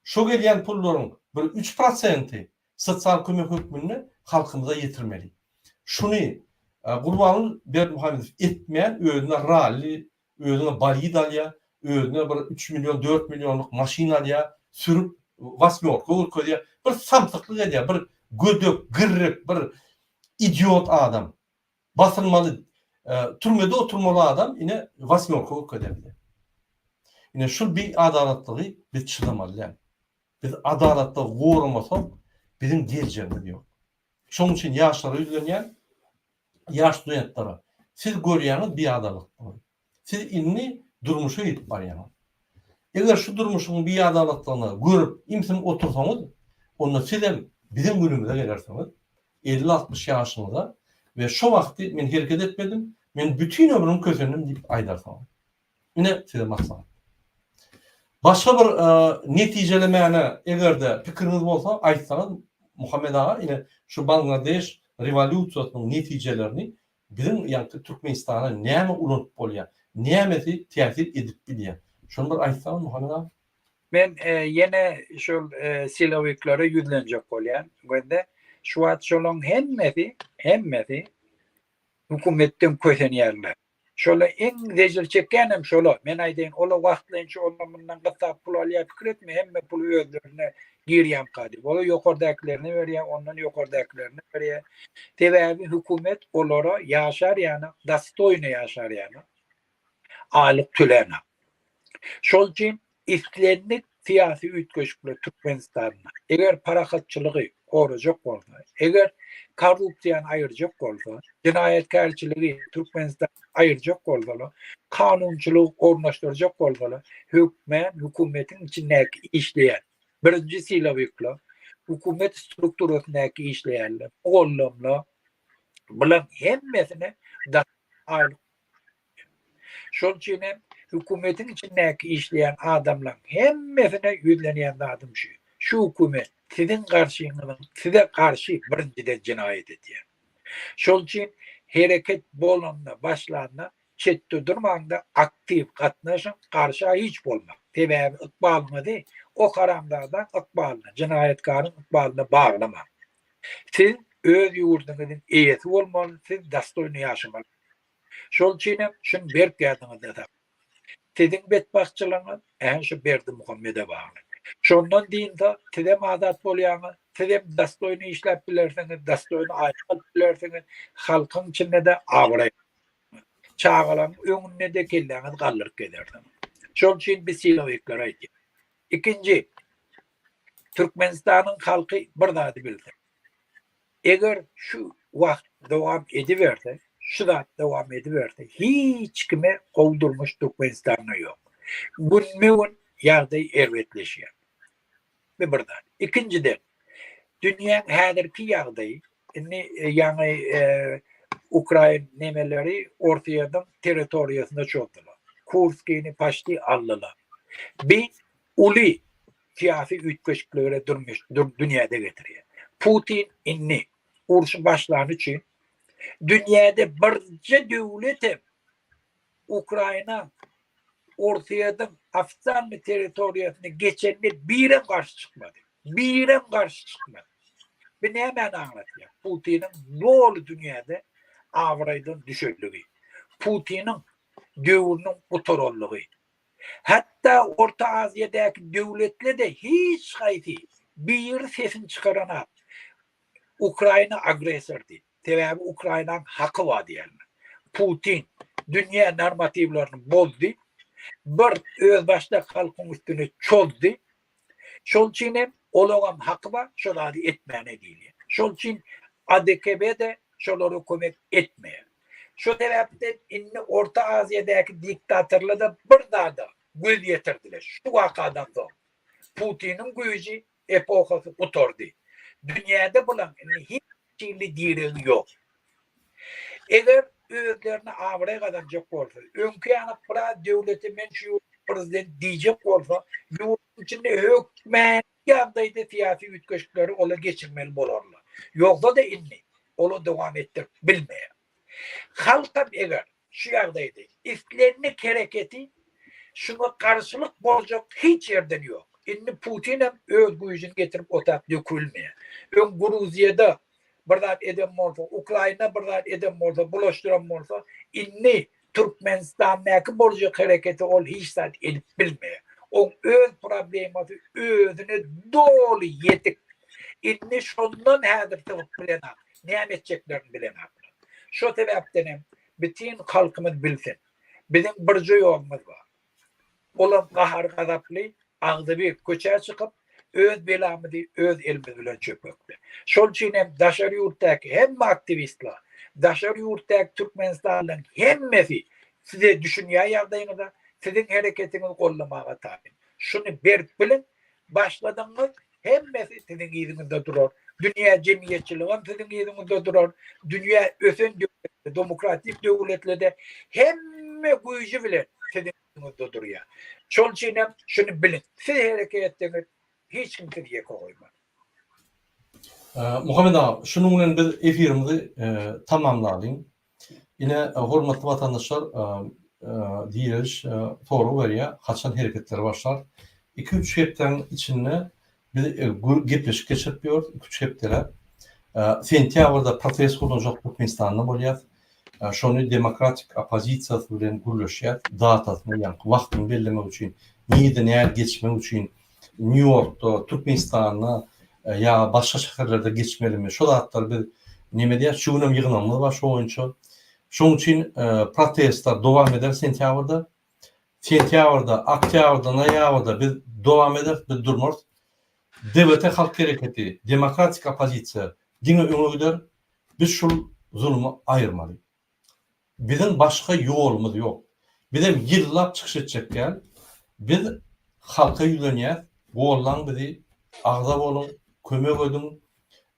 Şo gelýän pullaryň bir üç prosenti sosial kömek hökmünde halkymyza ýetirmeli. Şuny Gurbanguly Berdimuhamedow etmän, özüne ralli, özüne bolid alýar, özüne bir üç million, dört millionlyk maşyn alýar, sürüp wasmýorka görkezýär. Bir samsyklyk edýär, bir gödek, girrik, bir idiot adam. Basylmaly, türmede oturmaly adam ine wasmýorka görkezýär bize. Ine şul biadalatlygy biz çydamaly däl. Biz adalatlygy goramasak, biziň geljegimiz ýok. Şonuň üçin ýaşlara ýüzlenýän, ýaş studentlere, siz görýäňiz biadalatlygy. Siz indi durmuşa ýetip barýaňyz. Eger şu durmuşyň biadalatlygyny görüp, imsim otursaňyz, onda sizem biziň günümize gelersiňiz, elli-altmyş ýaşyňyza we şo wagty men hereket etmedim, men bütin ömrüm kösendim diýip aýdarsyňyz. Ine size maslahat. Başga bir netijelemäne eger-de pikiriňiz bolsa aýtsaňyz Muhammet aga ine şu Bangladeş rewolýusiýasynyň netijelerini biziň ýaňky Türkmenistana näme ulanyp bolýar, nämesi täsir edip bilýär. Şony bir aýtsaňyz Muhammet aga. Men ýene şol silowiklere ýüzlenjek bolýan. Gözde şu wagt şolaň hemmesi, hemmesi hökümetden kösenýärler. Şola iň zejir çekýänem şola. Men aýdaýyn, ola wagtlaýynça ola mundan gyssap pul alýar pikir etme, hemme puly özlerine girýämka diýip. Ola ýokardakilerine berýär, ondan ýokardakilerine berýär. Sebäbi hökümet olara ýaşar ýaly, dostoýny ýaşar ýaly aýlyk tölänok. Şol üçin islendik syýasy üýtgeşikler Türkmenistanda eger parahatçylygy gorajak bolsa, eger korrupsiýany aýyrjak bolsa, jenaýatkärçiligi Türkmenistanda aýyrjak bolsalar, kanunçylygy ornaşdyrjak bolsalar, hökmän hökümetiň içindäki işleýän birinji silowikler, hökümet strukturasyndaky işleýänler, mugallymlar, bularyň hemmesine aýlyk Şol üçin hem hökümetiň içindäki işleýän adamlaryň hemmesine ýüzlenýän zadym şu. Şu hökümet siziň garşyňyzyň, size garşy birinjiden jenaýat edýär. Şol üçin hereket bolanda, başlanda çetde durmaň-da aktiw gatnaşyň, garşa hiç bolmaň. Sebäbi ykbalyňyzy o haramzadaň ykbalyna, jenaýatkaryň ykbalyna baglamaň. Siz öz ýurduňyzyň eýesi bolmaly, siz dostoýny ýaşamaly. Şol üçinem şuny berk ýadyňyzda saklaň. Siziň betbagtçylygyňyz ähä şu Berdimuhamede bagly. Şondan dynsa, sizem azat bolýaňyz, sizem dostoýny işläp bilersiňiz, dostoýny aýlyk alyp bilersiňiz, halkyň içinde-de abraý gazanarsyňyz. Çagalaryň öňünde-de kelläňizi galdyryp gezersiňiz. Şol üçin biz silowiklere aýdýas. Ikinji, Türkmenistanyň halky bir zady bilsin. Eger şu wagt dowam ediberse, şu zat dowam ediberse, hiç kime gowy durmuş Türkmenistanda ýok. Günbe-gün ýagdaý erbetleşýär. Bu bir zat. Ikinjiden, dünýäň häzirki ýagdaýy, indi ýaňy ukrain nemeleri Orsýetiň territoriýasyna çozdular. Kurskini paçti aldylar. Bi uly syýasy üýtgeşikligere durmuş dünýäde getirýär. Putin indi urşy başlany üçin dünýäde birje döwletem Ukraina Orsýetiň ofitsialnyý territoriýasyna geçende birem garşy çykmady. Birem garşy çykmady. Bu nämäni aňlatýar? Putiniň doly dünýäde abraýdan düşenligi. Putiniň döwrüniň gutaranlygy. Hatda Orta Aziýadaky döwletle-de hiç haýsy biri sesini çykaranok Ukraina agressor diýip. Sebäbi Ukrainaň haky bar diýýärler. Putin dünýä normatiwlerini bozdy. Bir özbaşdak halkyň üstüne çozdy. Şol üçin hem. Olaňam haky bar şo zady etmäne diýilýär. Şol üçin ADKB-de şolara kömek etmeýär. Şo sebäpden indi Orta Aziýadaky diktatorlar-da bir zada göz ýetirdiler şu wakadan soň. Putiniň güýji epohasy gutardy. Dünýäde bulaň indi hiç hili diregi ýok. Eger özlerine abraý gazanjak bolsa, öňki ýaly biraz döwlete men şu ýurduň prezidenti diýjek bolsa, ýurduň içinde hökmany ýagdaýda syýasy üýtgeşikleri olar geçirmeli bolarlar. Ýogsa-da indi olar dowam etdirip bilmeýär. Halkam eger şu ýagdaýda islendik hereketi şuňa garşylyk boljak hiç ýerden ýok. Indi Putinem öz güýjüni getirip otap dökülmeýär. Öň Gruziýada bir zat eden bolsa, Ukraina bir zat eden bolsa, bulaşdyran bolsa, indi Türkmenistandaky boljak hereketi ol hiç zat edip bilmeýär. Oň öz problemasy özüne doly ýetik. Indi şondan häzir sypyp bilenok. Näme etjeklerini bilenoklar. Şo sebäpden hem bütin halkymyz bilsin. Biziň birje ýolumyz bar. Olam gahar-gazaply, agzybir köçä çykyp, öz belamyzy öz elimiz bilen çökmekde. Şol üçin hem daşary ýurtdaky hemme aktiwistler, daşary ýurtdaky türkmenistanlylaryň hemmesi size düşünýär ýagdaýyňyza, siziň hereketiňizi goldamaga taýyn. Şuny berk biliň, başladyňyz, hemmesi siziň yzyňyzda durar. Dünýä jemgyýetçiligem siziň yzyňyzda durar. Dünýä ösen döwletler, demokratik döwletlerde hemme güýji bilen siziň yzyňyzda durýar. Şonuň üçin hem şuny biliň, siz hereket etseňiz, hiç kim sizi ýeke goýmaz. Muhammet aga, şunuň bilen biz efirimizi tamamlalyň. Ine, hormatly watandaşlar, direliş sorag berýär, haçan hereketler başlar? Iki-üç hepdäniň içinde biz gepleşik geçirip ýörüs, iki-üç hepdeläp. Sentýabrda protest gurnajak Türkmenistanda bolýas. Şony demokratik oppozisiýasy bilen gürleşýäs, datasyny, ýagny wagtyny bellemek üçin, nirede nähili geçmek üçin, Nýu-Ýorkda, Türkmenistanda ýa başga şäherlerde geçmelimi, şo zatlary biz neme edýäs, şu günem ýygnagymyz bar şo boýunça. Şonuň üçin protestler dowam eder sentýabrda. Sentýabrda, oktýabrda, noýabrda biz dowam ederis, biz durmarys. DWT halk hereketi, demokratik oppozisiýa diňe öňe gider. Biz şul zulumy aýyrmaly. Biziň başga ýolumyz ýok. Bizem ýyllap çykyş etjek däl. Biz halka ýüzlenýäs, gollaň bizi, agza boluň, kömek ediň.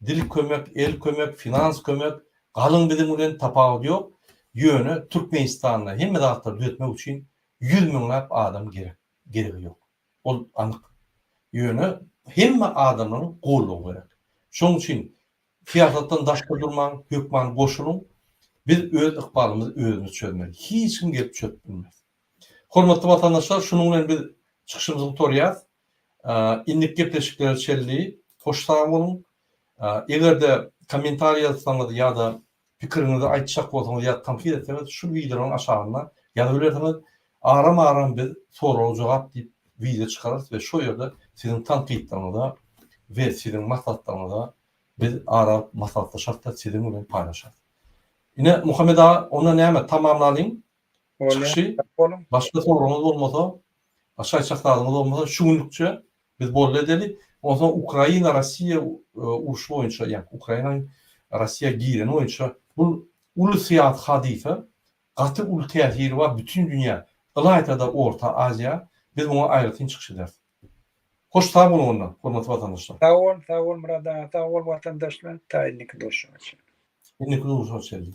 Dil kömek, el kömek, finans kömek, galyň biziň bilen tapawudy ýok. Ýöne Türkmenistanda hemme zatlary düzetmek üçin ýüz müňläp adam gerek, geregi ýok. Ol anyk. Ýöne hemme adamlaryň goldawy gerek. Şonuň üçin Syýasatdan daşda durmaň, hökman goşulyň. Biz öz ykbalymyzy özümiz çözmeli. Hiç kim gelip çözüp bilmez. Hormatly watandaşlar, şunuň bilen biz çykyşymyzy gutarýas. Indiki gepleşiklere çenli hoş sag boluň. Eger-de kommentariý ýazsaňyz ýa-da pikiriňizi aýtjak bolsaňyz ýa tankyt etseňiz şu wideonyň aşagynda ýazyp bilersiňiz. Aram-aram biz sorag-jogap diýip wideo çykararys we şo ýerde siziň tankytlaryňyza we siziň maslahatlaryňyza biz ara alyp maslahatlaşarys-da siziň bilen paýlaşarys. Ine Muhammet aga onda näme tamamlalyň çykyşy. Başga soragyňyz bolmasa, başga aýtjak zadyňyz bolmasa şu günlükçe Biz boldy edeli. Onsoň Ukraina Rossiýa urşy boýunça, ýagny Ukrainanyň Rossiýa gireni boýunça bu uly syýasy hadysa, gaty uly täsiri bar bütin dünýä, ylaýta-da Orta Aziýa. Biz muňa aýratyn çykyş ederis. Hoş sag boluň onda, hormatly watandaşlar. Sag bol, sag bol Myrat aga, sag bol watandaşlar, ta indiki duşuşyga çenli. Indiki duşuşyga çenli.